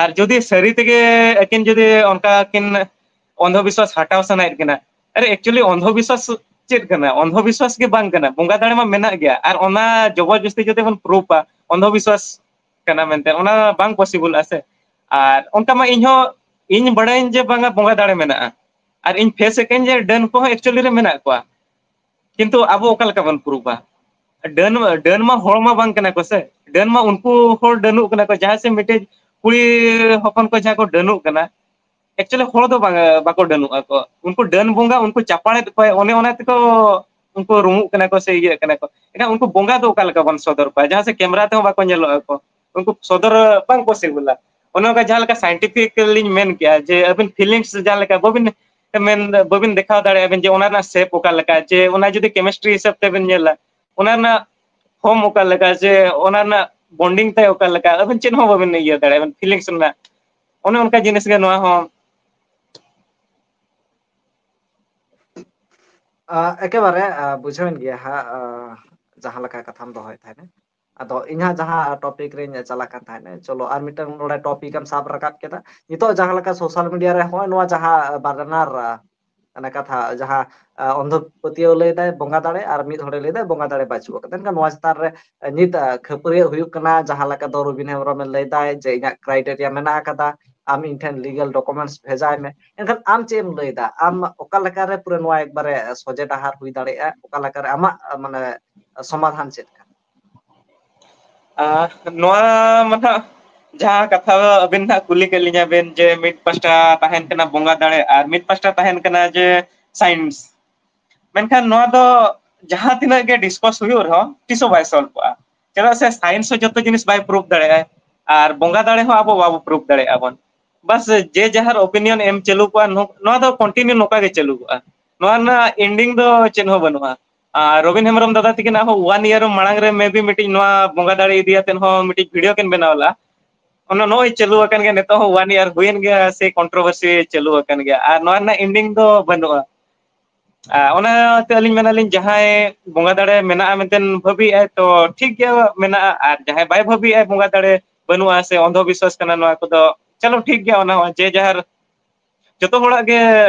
ᱟᱨ ᱡᱩᱫᱤ ᱥᱟᱹᱨᱤ ᱛᱮᱜᱮ ᱟᱹᱠᱤᱱ ᱡᱩᱫᱤ ᱚᱱᱠᱟ ᱠᱤᱱ ᱚᱱᱫᱷᱚ ᱵᱤᱥᱣᱟᱥ ᱦᱟᱴᱟᱣ ᱥᱟᱱᱟᱭᱮᱫ ᱠᱤᱱᱟ, ᱟᱨᱮ actually ᱚᱱᱫᱷᱚ ᱵᱤᱥᱣᱟᱥ ᱪᱮᱫ ᱠᱟᱱᱟ? ᱚᱱᱫᱷᱚ ᱵᱤᱥᱣᱟᱥ ᱜᱮ ᱵᱟᱝ ᱠᱟᱱᱟ, ᱵᱚᱸᱜᱟ ᱫᱟᱲᱮ ᱢᱟ ᱢᱮᱱᱟᱜ ᱜᱮᱭᱟ᱾ ᱟᱨ ᱚᱱᱟ ᱡᱚᱵᱚᱨ ᱡᱚᱥᱛᱤ ᱡᱩᱫᱤ ᱵᱚᱱ ᱯᱨᱩᱯᱟ, ᱚᱱᱫᱷᱚ ᱵᱤᱥᱣᱟᱥ ᱠᱟᱱᱟ ᱢᱮᱱᱛᱮ, ᱚᱱᱟ ᱵᱟᱝ possible ᱟ ᱥᱮ᱾ ᱟᱨ ᱚᱱᱠᱟ ᱢᱟ ᱤᱧ ᱦᱚᱸ, ᱤᱧ ᱵᱟᱲᱟᱭᱟᱹᱧ ᱡᱮ ᱵᱟᱝᱟ ᱵᱚᱸᱜᱟ ᱫᱟᱲᱮ ᱢᱮᱱᱟᱜᱼᱟ, ᱟᱨ ᱤᱧ face ᱟᱠᱟᱹᱧ ᱡᱮ ᱰᱟᱹᱱ ᱠᱚᱦᱚᱸ actually ᱨᱮ ᱢᱮᱱᱟᱜ ᱠᱚᱣᱟ, ᱠᱤᱱᱛᱩ ᱟᱵᱚ ᱚᱠᱟ ᱞᱮᱠᱟ ᱵᱚᱱ ᱯᱨᱩᱯᱟ? ᱰᱟᱹᱱ, ᱰᱟᱹᱱ ᱢᱟ ᱦᱚᱲ ᱢᱟ ᱵᱟᱝ ᱠᱟᱱᱟ ᱠᱚ ᱥᱮ, ᱰᱟᱹᱱ ᱢᱟ ᱩᱱᱠᱩ ᱦᱚᱲ ᱰᱟᱹᱱᱩᱜ ᱠᱟᱱᱟ ᱠᱚ, ᱡᱟᱦᱟᱸᱭ ᱥᱮ ᱢᱤᱫᱴᱮᱡ ᱠᱩᱲᱤ ᱦᱚᱯᱚᱱ ᱠᱚ ᱡᱟᱦᱟᱸ ᱠᱚ ᱰᱟᱹᱱᱩᱜ ᱠᱟᱱᱟ, actually ᱦᱚᱲ ᱫᱚ ᱵᱟᱝ, ᱵᱟᱠᱚ ᱰᱟᱹᱱᱩᱜ ᱟᱠᱚ, ᱩᱱᱠᱩ ᱰᱟᱹᱱ ᱵᱚᱸᱜᱟ ᱩᱱᱠᱩ ᱪᱟᱯᱟᱲᱮᱫ ᱠᱚᱣᱟᱭ, ᱚᱱᱮ ᱚᱱᱟ ᱛᱮᱠᱚ ᱩᱱᱠᱩ ᱨᱩᱢᱩᱜ ᱠᱟᱱᱟ ᱠᱚ ᱥᱮ ᱤᱭᱟᱹᱜ ᱠᱟᱱᱟ ᱠᱚ, ᱮᱱᱠᱷᱟᱱ ᱩᱱᱠᱩ ᱵᱚᱸᱜᱟ ᱫᱚ ᱚᱠᱟ ᱞᱮᱠᱟ ᱵᱚᱱ ᱥᱚᱫᱚᱨ ᱠᱚᱣᱟ? ᱡᱟᱦᱟᱸ ᱥᱮ ᱠᱮᱢᱮᱨᱟ ᱛᱮᱦᱚᱸ ᱵᱟᱠᱚ ᱧᱮᱞᱚᱜ ᱟᱠᱚ, ᱩᱱᱠᱩ ᱥᱚᱫᱚᱨ ᱵᱟᱝ possible ᱟ᱾ ᱚᱱᱮ ᱚᱱᱠᱟ ᱡᱟᱦᱟᱸ ᱞᱮᱠᱟ scientific ᱞᱤᱧ ᱢᱮᱱ ᱠᱮᱜᱼᱟ ᱡᱮ ᱟᱹᱵᱤᱱ feelings ᱡᱟᱦᱟᱸ ᱞᱮᱠᱟ ᱵᱟᱹᱵᱤᱱ ᱢᱮᱱ, ᱵᱟᱹᱵᱤᱱ ᱫᱮᱠᱷᱟᱣ ᱫᱟᱲᱮᱭᱟᱜᱼᱟ ᱵᱤᱱ ᱡᱮ ᱚᱱᱟ ᱨᱮᱱᱟᱜ shape ᱚᱠᱟ ᱞᱮᱠᱟ, ᱡᱮ ᱚᱱᱟ ᱡᱩᱫᱤ chemistry ᱦᱤᱥᱟᱹᱵ ᱛᱮᱵᱤᱱ ᱧᱮᱞᱟ, ᱚᱱᱟ ᱨᱮᱱᱟᱜ form ᱚᱠᱟ ᱞᱮᱠᱟ, ᱡᱮ ᱚᱱᱟ ᱨᱮᱱᱟᱜ bonding ᱛᱟᱭ ᱚᱠᱟ ᱞᱮᱠᱟ, ᱟᱹᱵᱤᱱ ᱪᱮᱫ ᱦᱚᱸ ᱵᱟᱹᱵᱤᱱ ᱤᱭᱟᱹ ᱫᱟᱲᱮᱭᱟᱜᱼᱟ, ᱟᱹᱵᱤᱱ feelings ᱨᱮᱱᱟᱜ᱾ ᱚᱱᱮ ᱚᱱᱠᱟ ᱡᱤᱱᱤᱥ ᱜᱮ ᱱᱚᱣᱟ ᱦᱚᱸ᱾ ᱟ, ᱮᱠᱮᱵᱟᱨᱮ, ᱟ, ᱵᱩᱡᱷᱟᱹᱣᱮᱱ ᱜᱮᱭᱟ ᱦᱟᱸᱜ, ᱟ, ᱡᱟᱦᱟᱸ ᱞᱮᱠᱟ ᱠᱟᱛᱷᱟᱢ ᱫᱚᱦᱚᱭᱮᱫ ᱛᱟᱦᱮᱸᱱᱟ᱾ ᱟᱫᱚ ᱤᱧ ᱦᱟᱸᱜ ᱡᱟᱦᱟᱸ topic ᱨᱮᱧ ᱪᱟᱞᱟᱜ ᱠᱟᱱ ᱛᱟᱦᱮᱸᱱᱟ, ᱪᱚᱞᱚ ᱟᱨ ᱢᱤᱫᱴᱟᱝ ᱱᱚᱰᱮ topic ᱮᱢ ᱥᱟᱵ ᱨᱟᱠᱟᱵ ᱠᱮᱫᱟ᱾ ᱱᱤᱛᱚᱜ ᱡᱟᱦᱟᱸ ᱞᱮᱠᱟ social media ᱨᱮ ᱦᱚᱸᱜᱼᱚᱭ ᱱᱚᱣᱟ ᱡᱟᱦᱟᱸ ᱵᱟᱱᱟᱨ, ᱟ, ᱚᱱᱟ ᱠᱟᱛᱷᱟ ᱡᱟᱦᱟᱸ, ᱟ, ᱚᱱᱫᱷᱚ ᱯᱟᱹᱛᱭᱟᱹᱣ ᱞᱟᱹᱭ ᱫᱟᱭ ᱵᱚᱸᱜᱟ ᱫᱟᱲᱮ ᱟᱨ ᱢᱤᱫ ᱦᱚᱲᱮ ᱞᱟᱹᱭ ᱫᱟᱭ ᱵᱚᱸᱜᱟ ᱫᱟᱲᱮ ᱵᱟᱹᱪᱩᱜ ᱟᱠᱟᱫᱟ᱾ ᱮᱱᱠᱷᱟᱱ ᱱᱚᱣᱟ ᱪᱮᱛᱟᱱ ᱨᱮ, ᱟ, ᱱᱤᱛ, ᱟ, ᱠᱷᱟᱹᱯᱟᱹᱨᱤᱭᱟᱹᱜ ᱦᱩᱭᱩᱜ ᱠᱟᱱᱟ, ᱡᱟᱦᱟᱸ ᱞᱮᱠᱟ ᱫᱚ ᱨᱚᱵᱤᱱ ᱦᱮᱢᱵᱨᱚᱢᱮ ᱞᱟᱹᱭ ᱫᱟᱭ ᱡᱮ ᱤᱧᱟᱹᱜ criteria ᱢᱮᱱᱟᱜ ᱟᱠᱟᱫᱟ, ᱟᱢ ᱤᱧ ᱴᱷᱮᱱ legal documents ᱵᱷᱮᱡᱟᱭ ᱢᱮ᱾ ᱮᱱᱠᱷᱟᱱ ᱟᱢ ᱪᱮᱫ ᱮᱢ ᱞᱟᱹᱭ ᱮᱫᱟ? ᱟᱢ ᱚᱠᱟ ᱞᱮᱠᱟ ᱨᱮ ᱯᱩᱨᱟᱹ ᱱᱚᱣᱟ ᱮᱠᱵᱟᱨᱮ ᱥᱚᱡᱷᱮ ᱰᱟᱦᱟᱨ ᱦᱩᱭ ᱫᱟᱲᱮᱭᱟᱜᱼᱟ? ᱚᱠᱟ ᱞᱮᱠᱟ ᱨᱮ ᱟᱢᱟᱜ, ᱟ, ᱢᱟᱱᱮ ᱥᱚᱢᱟᱫᱷᱟᱱ ᱪᱮᱫ ᱠᱟᱱᱟ? ᱟᱨ ᱱᱚᱣᱟ ᱢᱟ ᱱᱟᱦᱟᱜ ᱡᱟᱦᱟᱸ ᱠᱟᱛᱷᱟ ᱟᱹᱵᱤᱱ ᱱᱟᱦᱟᱜ ᱠᱩᱞᱤ ᱠᱮᱫ ᱞᱤᱧᱟ ᱵᱤᱱ ᱡᱮ ᱢᱤᱫ ᱯᱟᱥᱴᱟ ᱛᱟᱦᱮᱱ ᱠᱟᱱᱟ ᱵᱚᱸᱜᱟ ᱫᱟᱲᱮ ᱟᱨ ᱢᱤᱫ ᱯᱟᱥᱴᱟ ᱛᱟᱦᱮᱱ ᱠᱟᱱᱟ ᱡᱮ science᱾ ᱢᱮᱱᱠᱷᱟᱱ ᱱᱚᱣᱟ ᱫᱚ ᱡᱟᱦᱟᱸ ᱛᱤᱱᱟᱹᱜ ᱜᱮ discuss ᱦᱩᱭᱩᱜ ᱨᱮᱦᱚᱸ ᱛᱤᱥ ᱦᱚᱸ ᱵᱟᱭ solve ᱠᱚᱜᱼᱟ᱾ ᱪᱮᱫᱟᱜ ᱥᱮ science ᱦᱚᱸ ᱡᱚᱛᱚ ᱡᱤᱱᱤᱥ ᱵᱟᱭ prove ᱫᱟᱲᱮᱭᱟᱜᱼᱟ ᱟᱨ ᱵᱚᱸᱜᱟ ᱫᱟᱲᱮ ᱦᱚᱸ ᱟᱵᱚ ᱵᱟᱵᱚ prove ᱫᱟᱲᱮᱭᱟᱜᱼᱟ ᱵᱚᱱ᱾ ᱵᱟᱥ ᱡᱮ ᱡᱟᱦᱟᱨ opinion ᱮᱢ ᱪᱟᱹᱞᱩ ᱠᱚᱜᱼᱟ, ᱱᱚ-, ᱱᱚᱣᱟ ᱫᱚ continue ᱱᱚᱝᱠᱟ ᱜᱮ ᱪᱟᱹᱞᱩ ᱠᱚᱜᱼᱟ᱾ ᱱᱚᱣᱟ ᱨᱮᱱᱟᱜ ending ᱫᱚ ᱪᱮᱫ ᱦᱚᱸ ᱵᱟᱹᱱᱩᱜᱼᱟ᱾ ᱟᱨ ᱨᱚᱵᱤᱱ ᱦᱮᱢᱵᱨᱚᱢ ᱫᱟᱫᱟ ᱛᱟᱹᱠᱤᱱᱟᱜ ᱦᱚᱸ one year ᱢᱟᱲᱟᱝ ᱨᱮ maybe ᱢᱤᱫᱴᱤᱡ ᱱᱚᱣᱟ ᱵᱚᱸᱜᱟ ᱫᱟᱲᱮ ᱤᱫᱤ ᱠᱟᱛᱮᱫ ᱦᱚᱸ ᱢᱤᱫᱴᱤᱡ video ᱠᱤᱱ ᱵᱮᱱᱟᱣ ᱞᱮᱫᱼᱟ᱾ ᱚᱱᱟ ᱱᱚᱜᱼᱚᱭ ᱪᱟᱹᱞᱩ ᱟᱠᱟᱱ ᱜᱮᱭᱟ, ᱱᱤᱛᱚᱜ ᱦᱚᱸ one year ᱦᱩᱭᱮᱱ ᱜᱮᱭᱟ, ᱥᱮ controversy ᱪᱟᱹᱞᱩ ᱟᱠᱟᱱ ᱜᱮᱭᱟ, ᱟᱨ ᱱᱚᱣᱟ ᱨᱮᱱᱟᱜ ending ᱫᱚ ᱵᱟᱹᱱᱩᱜᱼᱟ᱾ ᱟᱨ ᱚᱱᱟᱛᱮ ᱟᱹᱞᱤᱧ ᱢᱮᱱᱟᱞᱤᱧ, ᱡᱟᱦᱟᱸᱭ ᱵᱚᱸᱜᱟ ᱫᱟᱲᱮ ᱢᱮᱱᱟᱜᱼᱟ ᱢᱮᱱᱛᱮ ᱵᱷᱟᱹᱵᱤᱭᱮᱫᱼᱟᱭ, ᱛᱚ ᱴᱷᱤᱠ ᱜᱮᱭᱟ ᱢᱮᱱᱟᱜᱼᱟ, ᱟᱨ ᱡᱟᱦᱟᱸᱭ ᱵᱟᱭ ᱵᱷᱟᱹᱵᱤᱭᱮᱫᱼᱟᱭ ᱵᱚᱸᱜᱟ ᱫᱟᱲᱮ ᱵᱟᱹᱱᱩᱜᱼᱟ ᱥᱮ ᱚᱱᱫᱷᱚ ᱵᱤᱥᱣᱟᱥ ᱠᱟᱱᱟ ᱱᱚᱣᱟ ᱠᱚᱫᱚ, ᱪᱚᱞᱚ ᱴᱷᱤᱠ ᱜᱮᱭᱟ, ᱚᱱᱟ ᱦᱚᱸ ᱡᱮ ᱡᱟᱦᱟᱨ, ᱡᱚᱛᱚ ᱦᱚᱲᱟᱜ ᱜᱮ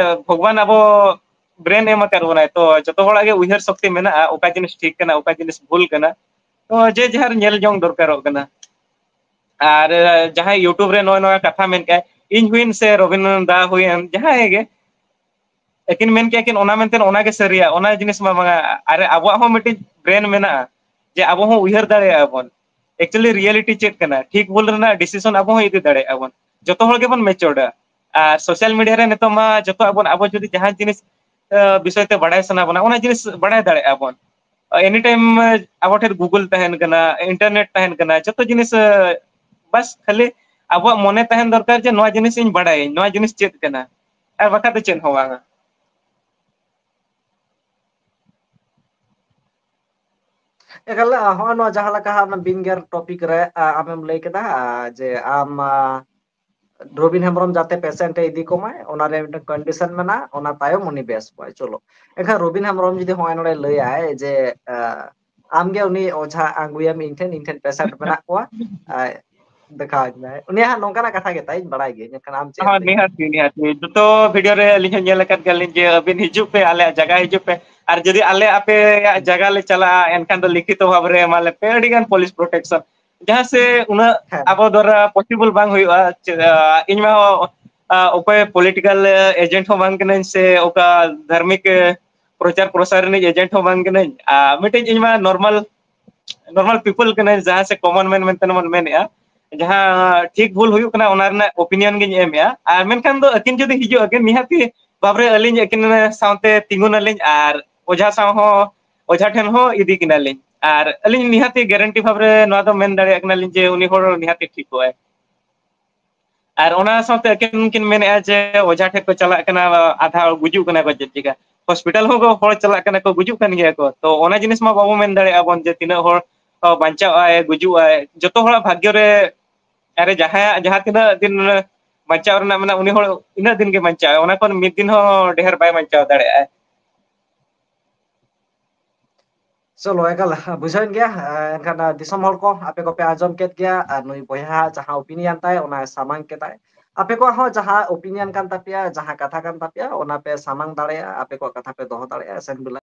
ᱵᱷᱚᱜᱽᱵᱟᱱ ᱟᱵᱚ brain ᱮᱢ ᱟᱠᱟᱫ ᱵᱚᱱᱟᱭ, ᱛᱚ ᱡᱚᱛᱚ ᱦᱚᱲᱟᱜ ᱜᱮ ᱩᱭᱦᱟᱹᱨ ᱥᱚᱠᱛᱤ ᱢᱮᱱᱟᱜᱼᱟ, ᱚᱠᱟ ᱡᱤᱱᱤᱥ ᱴᱷᱤᱠ ᱠᱟᱱᱟ, ᱚᱠᱟ ᱡᱤᱱᱤᱥ ᱵᱷᱩᱞ ᱠᱟᱱᱟ, ᱛᱚ ᱡᱮ ᱡᱟᱦᱟᱨ ᱧᱮᱞ ᱡᱚᱝ ᱫᱚᱨᱠᱟᱨᱚᱜ ᱠᱟᱱᱟ᱾ ᱟᱨ ᱡᱟᱦᱟᱸᱭ YouTube ᱨᱮ ᱱᱚᱜᱼᱚᱭ ᱱᱚᱣᱟ ᱠᱟᱛᱷᱟ ᱢᱮᱱ ᱠᱮᱜᱼᱟᱭ, ᱤᱧ ᱦᱩᱭᱮᱱ ᱥᱮ ᱨᱚᱵᱤᱱ ᱫᱟ ᱦᱩᱭᱮᱱ, ᱡᱟᱦᱟᱸᱭ ᱜᱮ, ᱟᱹᱠᱤᱱ ᱢᱮᱱ ᱠᱮᱜᱼᱟ ᱠᱤᱱ ᱚᱱᱟ ᱢᱮᱱᱛᱮ ᱚᱱᱟ ᱜᱮ ᱥᱟᱹᱨᱤᱭᱟ, ᱚᱱᱟ ᱡᱤᱱᱤᱥ ᱢᱟ ᱵᱟᱝᱟ᱾ ᱟᱨ ᱟᱵᱚᱣᱟᱜ ᱦᱚᱸ ᱢᱤᱫᱴᱤᱡ brain ᱢᱮᱱᱟᱜᱼᱟ, ᱡᱮ ᱟᱵᱚ ᱦᱚᱸ ᱩᱭᱦᱟᱹᱨ ᱫᱟᱲᱮᱭᱟᱜᱼᱟ ᱵᱚᱱ᱾ Actually reality ᱪᱮᱫ ᱠᱟᱱᱟ, ᱴᱷᱤᱠ ᱵᱷᱩᱞ ᱨᱮᱱᱟᱜ decision ᱟᱵᱚ ᱦᱚᱸ ᱤᱫᱤ ᱫᱟᱲᱮᱭᱟᱜᱼᱟ ᱵᱚᱱ᱾ ᱡᱚᱛᱚ ᱦᱚᱲ ᱜᱮᱵᱚᱱ matured ᱟ᱾ ᱟᱨ social media ᱨᱮ ᱱᱤᱛᱚᱜ ᱢᱟ ᱡᱚᱛᱚ ᱟᱵᱚ, ᱟᱵᱚ ᱡᱩᱫᱤ ᱡᱟᱦᱟᱸ ᱡᱤᱱᱤᱥ ᱵᱤᱥᱚᱭ ᱛᱮ ᱵᱟᱲᱟᱭ ᱥᱟᱱᱟ ᱵᱚᱱᱟ, ᱚᱱᱟ ᱡᱤᱱᱤᱥ ᱵᱟᱲᱟᱭ ᱫᱟᱲᱮᱭᱟᱜᱼᱟ ᱵᱚᱱ᱾ ᱮᱱᱤ ᱴᱟᱭᱤᱢ ᱟᱵᱚ ᱴᱷᱮᱱ ᱜᱩᱜᱩᱞ ᱛᱟᱦᱮᱱ ᱠᱟᱱᱟ, ᱤᱱᱴᱟᱨᱱᱮᱴ ᱛᱟᱦᱮᱱ ᱠᱟᱱᱟ, ᱡᱚᱛᱚ ᱡᱤᱱᱤᱥ ᱵᱟᱥ ᱠᱷᱟᱹᱞᱤ ᱟᱵᱚᱣᱟᱜ ᱢᱚᱱᱮ ᱛᱟᱦᱮᱱ ᱫᱚᱨᱠᱟᱨ ᱡᱮ ᱱᱚᱣᱟ ᱡᱤᱱᱤᱥ ᱤᱧ ᱵᱟᱲᱟᱭᱟᱹᱧ, ᱱᱚᱣᱟ ᱡᱤᱱᱤᱥ ᱪᱮᱫ ᱠᱟᱱᱟ, ᱟᱨ ᱵᱟᱠᱷᱟᱡ ᱫᱚ ᱪᱮᱫ ᱦᱚᱸ ᱵᱟᱝᱟ᱾ ᱮᱠᱟᱞ, ᱦᱚᱸᱜᱼᱚᱭ ᱱᱚᱣᱟ ᱡᱟᱦᱟᱸ ᱞᱮᱠᱟ ᱦᱟᱸᱜ ᱚᱱᱟ ᱵᱤᱱ ᱜᱮᱭᱟᱨ ᱴᱚᱯᱤᱠ ᱨᱮ, ᱟ, ᱟᱢᱮᱢ ᱞᱟᱹᱭ ᱠᱮᱫᱟ, ᱟ, ᱡᱮ ᱟᱢ, ᱟ, ᱨᱚᱵᱤᱱ ᱦᱮᱢᱵᱨᱚᱢ ᱡᱟᱛᱮ ᱯᱮᱥᱮᱱᱴ ᱮ ᱤᱫᱤ ᱠᱚᱢᱟᱭ, ᱚᱱᱟ ᱨᱮ ᱢᱤᱫᱴᱟᱝ ᱠᱚᱱᱰᱤᱥᱚᱱ ᱢᱮᱱᱟᱜᱼᱟ, ᱚᱱᱟ ᱛᱟᱭᱚᱢ ᱩᱱᱤ ᱵᱮᱥ ᱠᱚᱣᱟᱭ᱾ ᱪᱚᱞᱚ, ᱮᱱᱠᱷᱟᱱ ᱨᱚᱵᱤᱱ ᱦᱮᱢᱵᱨᱚᱢ ᱡᱩᱫᱤ ᱦᱚᱸᱜᱼᱚᱭ ᱱᱚᱰᱮ ᱞᱟᱹᱭᱟᱭ ᱡᱮ, ᱟ, ᱟᱢᱜᱮ ᱩᱱᱤ ᱚᱡᱷᱟ ᱟᱹᱜᱩᱭᱮᱢ, ᱤᱧ ᱴᱷᱮᱱ, ᱤᱧ ᱴᱷᱮᱱ ᱯᱮᱥᱮᱱᱴ ᱢᱮᱱᱟᱜ ᱠᱚᱣᱟ, ᱟ, ᱫᱮᱠᱷᱟᱣ ᱟᱹᱧ ᱢᱮ, ᱩᱱᱤᱭᱟᱜ ᱦᱟᱸᱜ ᱱᱚᱝᱠᱟᱱᱟᱜ ᱠᱟᱛᱷᱟ ᱜᱮ ᱛᱟᱭ, ᱤᱧ ᱵᱟᱲᱟᱭ ᱜᱤᱭᱟᱹᱧ, ᱮᱱᱠᱷᱟᱱ ᱟᱢ ᱪᱮᱫ ᱮᱢ ᱦᱚᱸ, ᱞᱟᱹᱭᱟ? ᱱᱤᱦᱟᱹᱛ ᱜᱮ, ᱱᱤᱦᱟᱹᱛ ᱜᱮ᱾ ᱡᱚᱛᱚ ᱵᱷᱤᱰᱤᱭᱳ ᱨᱮ ᱟᱹᱞᱤᱧ ᱦᱚᱸ ᱧᱮᱞ ᱟᱠᱟᱫ ᱜᱮᱭᱟᱞᱤᱧ ᱡᱮ ᱟᱹᱵᱤᱱ ᱦᱤᱡᱩᱜ ᱯᱮ, ᱟᱞᱮᱭᱟᱜ ᱡᱟᱭᱜᱟ ᱦᱤᱡᱩᱜ ᱯᱮ, ᱟᱨ ᱡᱩᱫᱤ ᱟᱞᱮ ᱟᱯᱮᱭᱟᱜ ᱡᱟᱭᱜᱟ ᱞᱮ ᱪᱟᱞᱟᱜᱼᱟ, ᱮᱱᱠᱷᱟᱱ ᱫᱚ ᱞᱤᱠᱷᱤᱛᱚ ᱵᱷᱟᱵᱽ ᱨᱮ ᱮᱢᱟ ᱞᱮᱯᱮ, ᱟᱹᱰᱤ ᱜᱟᱱ ᱯᱩᱞᱤᱥ ᱯᱨᱚᱴᱮᱠᱥᱚᱱ, ᱡᱟᱦᱟᱸ ᱥᱮ ᱩᱱᱟᱹᱜ ᱦᱮᱸ᱾ ᱟᱵᱚ ᱫᱚᱣᱟᱨᱟ ᱯᱚᱥᱤᱵᱚᱞ ᱵᱟᱝ ᱦᱩᱭᱩᱜᱼᱟ᱾ ᱪᱮ-, ᱟ, ᱤᱧ ᱢᱟ ᱦᱚᱸ, ᱟ, ᱚᱠᱚᱭ ᱯᱚᱞᱤᱴᱤᱠᱟᱞ ᱮᱡᱮᱱᱴ ᱦᱚᱸ ᱵᱟᱝ ᱠᱟᱹᱱᱟᱹᱧ ᱥᱮ ᱚᱠᱟ ᱫᱷᱟᱨᱢᱤᱠ, ᱮ, ᱯᱨᱚᱪᱟᱨ ᱯᱨᱚᱥᱟᱨ ᱨᱤᱱᱤᱡ ᱮᱡᱮᱱᱴ ᱦᱚᱸ ᱵᱟᱝ ᱠᱟᱹᱱᱟᱹᱧ᱾ ᱟ, ᱢᱤᱫᱴᱮᱡ ᱤᱧ ᱢᱟ ᱱᱚᱨᱢᱟᱞ, ᱱᱚᱨᱢᱟᱞ ᱯᱤᱯᱚᱞ ᱠᱟᱹᱱᱟᱹᱧ, ᱡᱟᱦᱟᱸ ᱥᱮ ᱠᱚᱢᱚᱱ ᱢᱮᱱ ᱢᱮᱱᱛᱮ ᱵᱚᱱ ᱢᱮᱱᱮᱜᱼᱟ᱾ ᱡᱟᱦᱟᱸ ᱴᱷᱤᱠ ᱵᱷᱩᱞ ᱦᱩᱭᱩᱜ ᱠᱟᱱᱟ, ᱚᱱᱟ ᱨᱮᱱᱟᱜ ᱚᱯᱤᱱᱤᱭᱚᱱ ᱜᱤᱧ ᱮᱢᱮᱜᱼᱟ᱾ ᱟᱨ ᱢᱮᱱᱠᱷᱟᱱ ᱫᱚ ᱟᱹᱠᱤᱱ ᱡᱩᱫᱤ ᱦᱤᱡᱩᱜ ᱟᱹᱠᱤᱱ, ᱱᱤᱦᱟᱹᱛᱤ ᱵᱷᱟᱵᱽ ᱨᱮ ᱟᱹᱞᱤᱧ ᱟᱹᱠᱤᱱ ᱥᱟᱶᱛᱮ ᱛᱤᱸᱜᱩᱱᱟᱞᱤᱧ ᱟᱨ ᱚᱡᱷᱟ ᱥᱟᱶ ᱦᱚᱸ, ᱚᱡᱷᱟ ᱴᱷᱮᱱ ᱦᱚᱸ ᱤᱫᱤ ᱠᱤᱱᱟᱞᱤᱧ᱾ ᱟᱨ ᱟᱹᱞᱤᱧ ᱱᱤᱦᱟᱹᱛᱤ ᱜᱮᱨᱮᱱᱴᱤ ᱵᱷᱟᱵᱽ ᱨᱮ ᱱᱚᱣᱟ ᱫᱚ ᱢᱮᱱ ᱫᱟᱲᱮᱭᱟᱜ ᱠᱟᱱᱟᱞᱤᱧ ᱡᱮ ᱩᱱᱤ ᱦᱚᱲ ᱱᱤᱦᱟᱹᱛᱤ ᱴᱷᱤᱠᱚᱜᱼᱟᱭ᱾ ᱟᱨ ᱚᱱᱟ ᱥᱟᱶᱛᱮ ᱟᱹᱠᱤᱱ ᱠᱤᱱ ᱢᱮᱱᱮᱜᱼᱟ ᱡᱮ ᱚᱡᱷᱟ ᱴᱷᱮᱱ ᱠᱚ ᱪᱟᱞᱟᱜ ᱠᱟᱱᱟ, ᱟᱫᱷᱟ ᱜᱩᱡᱩᱜ ᱠᱟᱱᱟ ᱠᱚ ᱪᱮᱫ ᱪᱤᱠᱟ᱾ ᱦᱚᱥᱯᱤᱴᱟᱞ ᱦᱚᱸ ᱠᱚ ᱦᱚᱲ ᱪᱟᱞᱟᱜ ᱠᱟᱱᱟ ᱠᱚ, ᱜᱩᱡᱩᱜ ᱠᱟᱱ ᱜᱮᱭᱟ ᱠᱚ᱾ ᱛᱚ ᱚᱱᱟ ᱡᱤᱱᱤᱥ ᱢᱟ ᱵᱟᱵᱚ ᱢᱮᱱ ᱫᱟᱲᱮᱭᱟᱜᱼᱟ ᱵᱚᱱ ᱡᱮ ᱛᱤᱱᱟᱹᱜ ᱦᱚᱲ, ᱚ, ᱵᱟᱧᱪᱟᱜ ᱟᱭ, ᱜᱩᱡᱩᱜ ᱟᱭ᱾ ᱡᱚᱛᱚ ᱦᱚᱲᱟᱜ ᱵᱷᱟᱜᱽᱭᱚ ᱨᱮ, ᱟᱨᱮ ᱡᱟᱦᱟᱸᱭᱟᱜ ᱡᱟᱦᱟᱸ ᱛᱤᱱᱟᱹᱜ ᱫᱤᱱ ᱵᱟᱧᱪᱟᱣ ᱨᱮᱱᱟᱜ ᱢᱮᱱᱟᱜᱼᱟ, ᱩᱱᱤ ᱦᱚᱲ ᱤᱱᱟᱹᱜ ᱫᱤᱱ ᱜᱮ ᱵᱟᱧᱪᱟᱣ ᱟᱭ, ᱚᱱᱟ ᱠᱷᱚᱱ ᱢᱤᱫ ᱫᱤᱱ ᱦᱚᱸ ᱰᱷᱮᱨ ᱵᱟᱭ ᱵᱟᱧᱪᱟᱣ ᱫᱟᱲᱮᱭᱟᱜᱼᱟ᱾ ᱪᱚᱞᱚ, ᱮᱠᱟᱞ ᱵᱩᱡᱷᱟᱹᱣᱮᱱ ᱜᱮᱭᱟ᱾ ᱮᱱᱠᱷᱟᱱ ᱫᱤᱥᱚᱢ ᱦᱚᱲ ᱠᱚ, ᱟᱯᱮ ᱠᱚᱯᱮ ᱟᱸᱡᱚᱢ ᱠᱮᱫ ᱜᱮᱭᱟ, ᱟᱨ ᱱᱩᱭ ᱵᱚᱭᱦᱟ ᱡᱟᱦᱟᱸ ᱚᱯᱤᱱᱤᱭᱚᱱ ᱛᱟᱭ, ᱚᱱᱟᱭ ᱥᱟᱢᱟᱝ ᱠᱮᱫᱟᱭ᱾ ᱟᱯᱮ ᱠᱚᱣᱟᱜ ᱦᱚᱸ ᱡᱟᱦᱟᱸ ᱚᱯᱤᱱᱤᱭᱚᱱ ᱠᱟᱱ ᱛᱟᱯᱮᱭᱟ, ᱡᱟᱦᱟᱸ ᱠᱟᱛᱷᱟ ᱠᱟᱱ ᱛᱟᱯᱮᱭᱟ, ᱚᱱᱟ ᱯᱮ ᱥᱟᱢᱟᱝ ᱫᱟᱲᱮᱭᱟᱜᱼᱟ, ᱟᱯᱮ ᱠᱚᱣᱟᱜ ᱠᱟᱛᱷᱟ ᱯᱮ ᱫᱚᱦᱚ ᱫᱟᱲᱮᱭᱟᱜᱼᱟ, ᱮᱥᱮᱢᱵᱞᱤ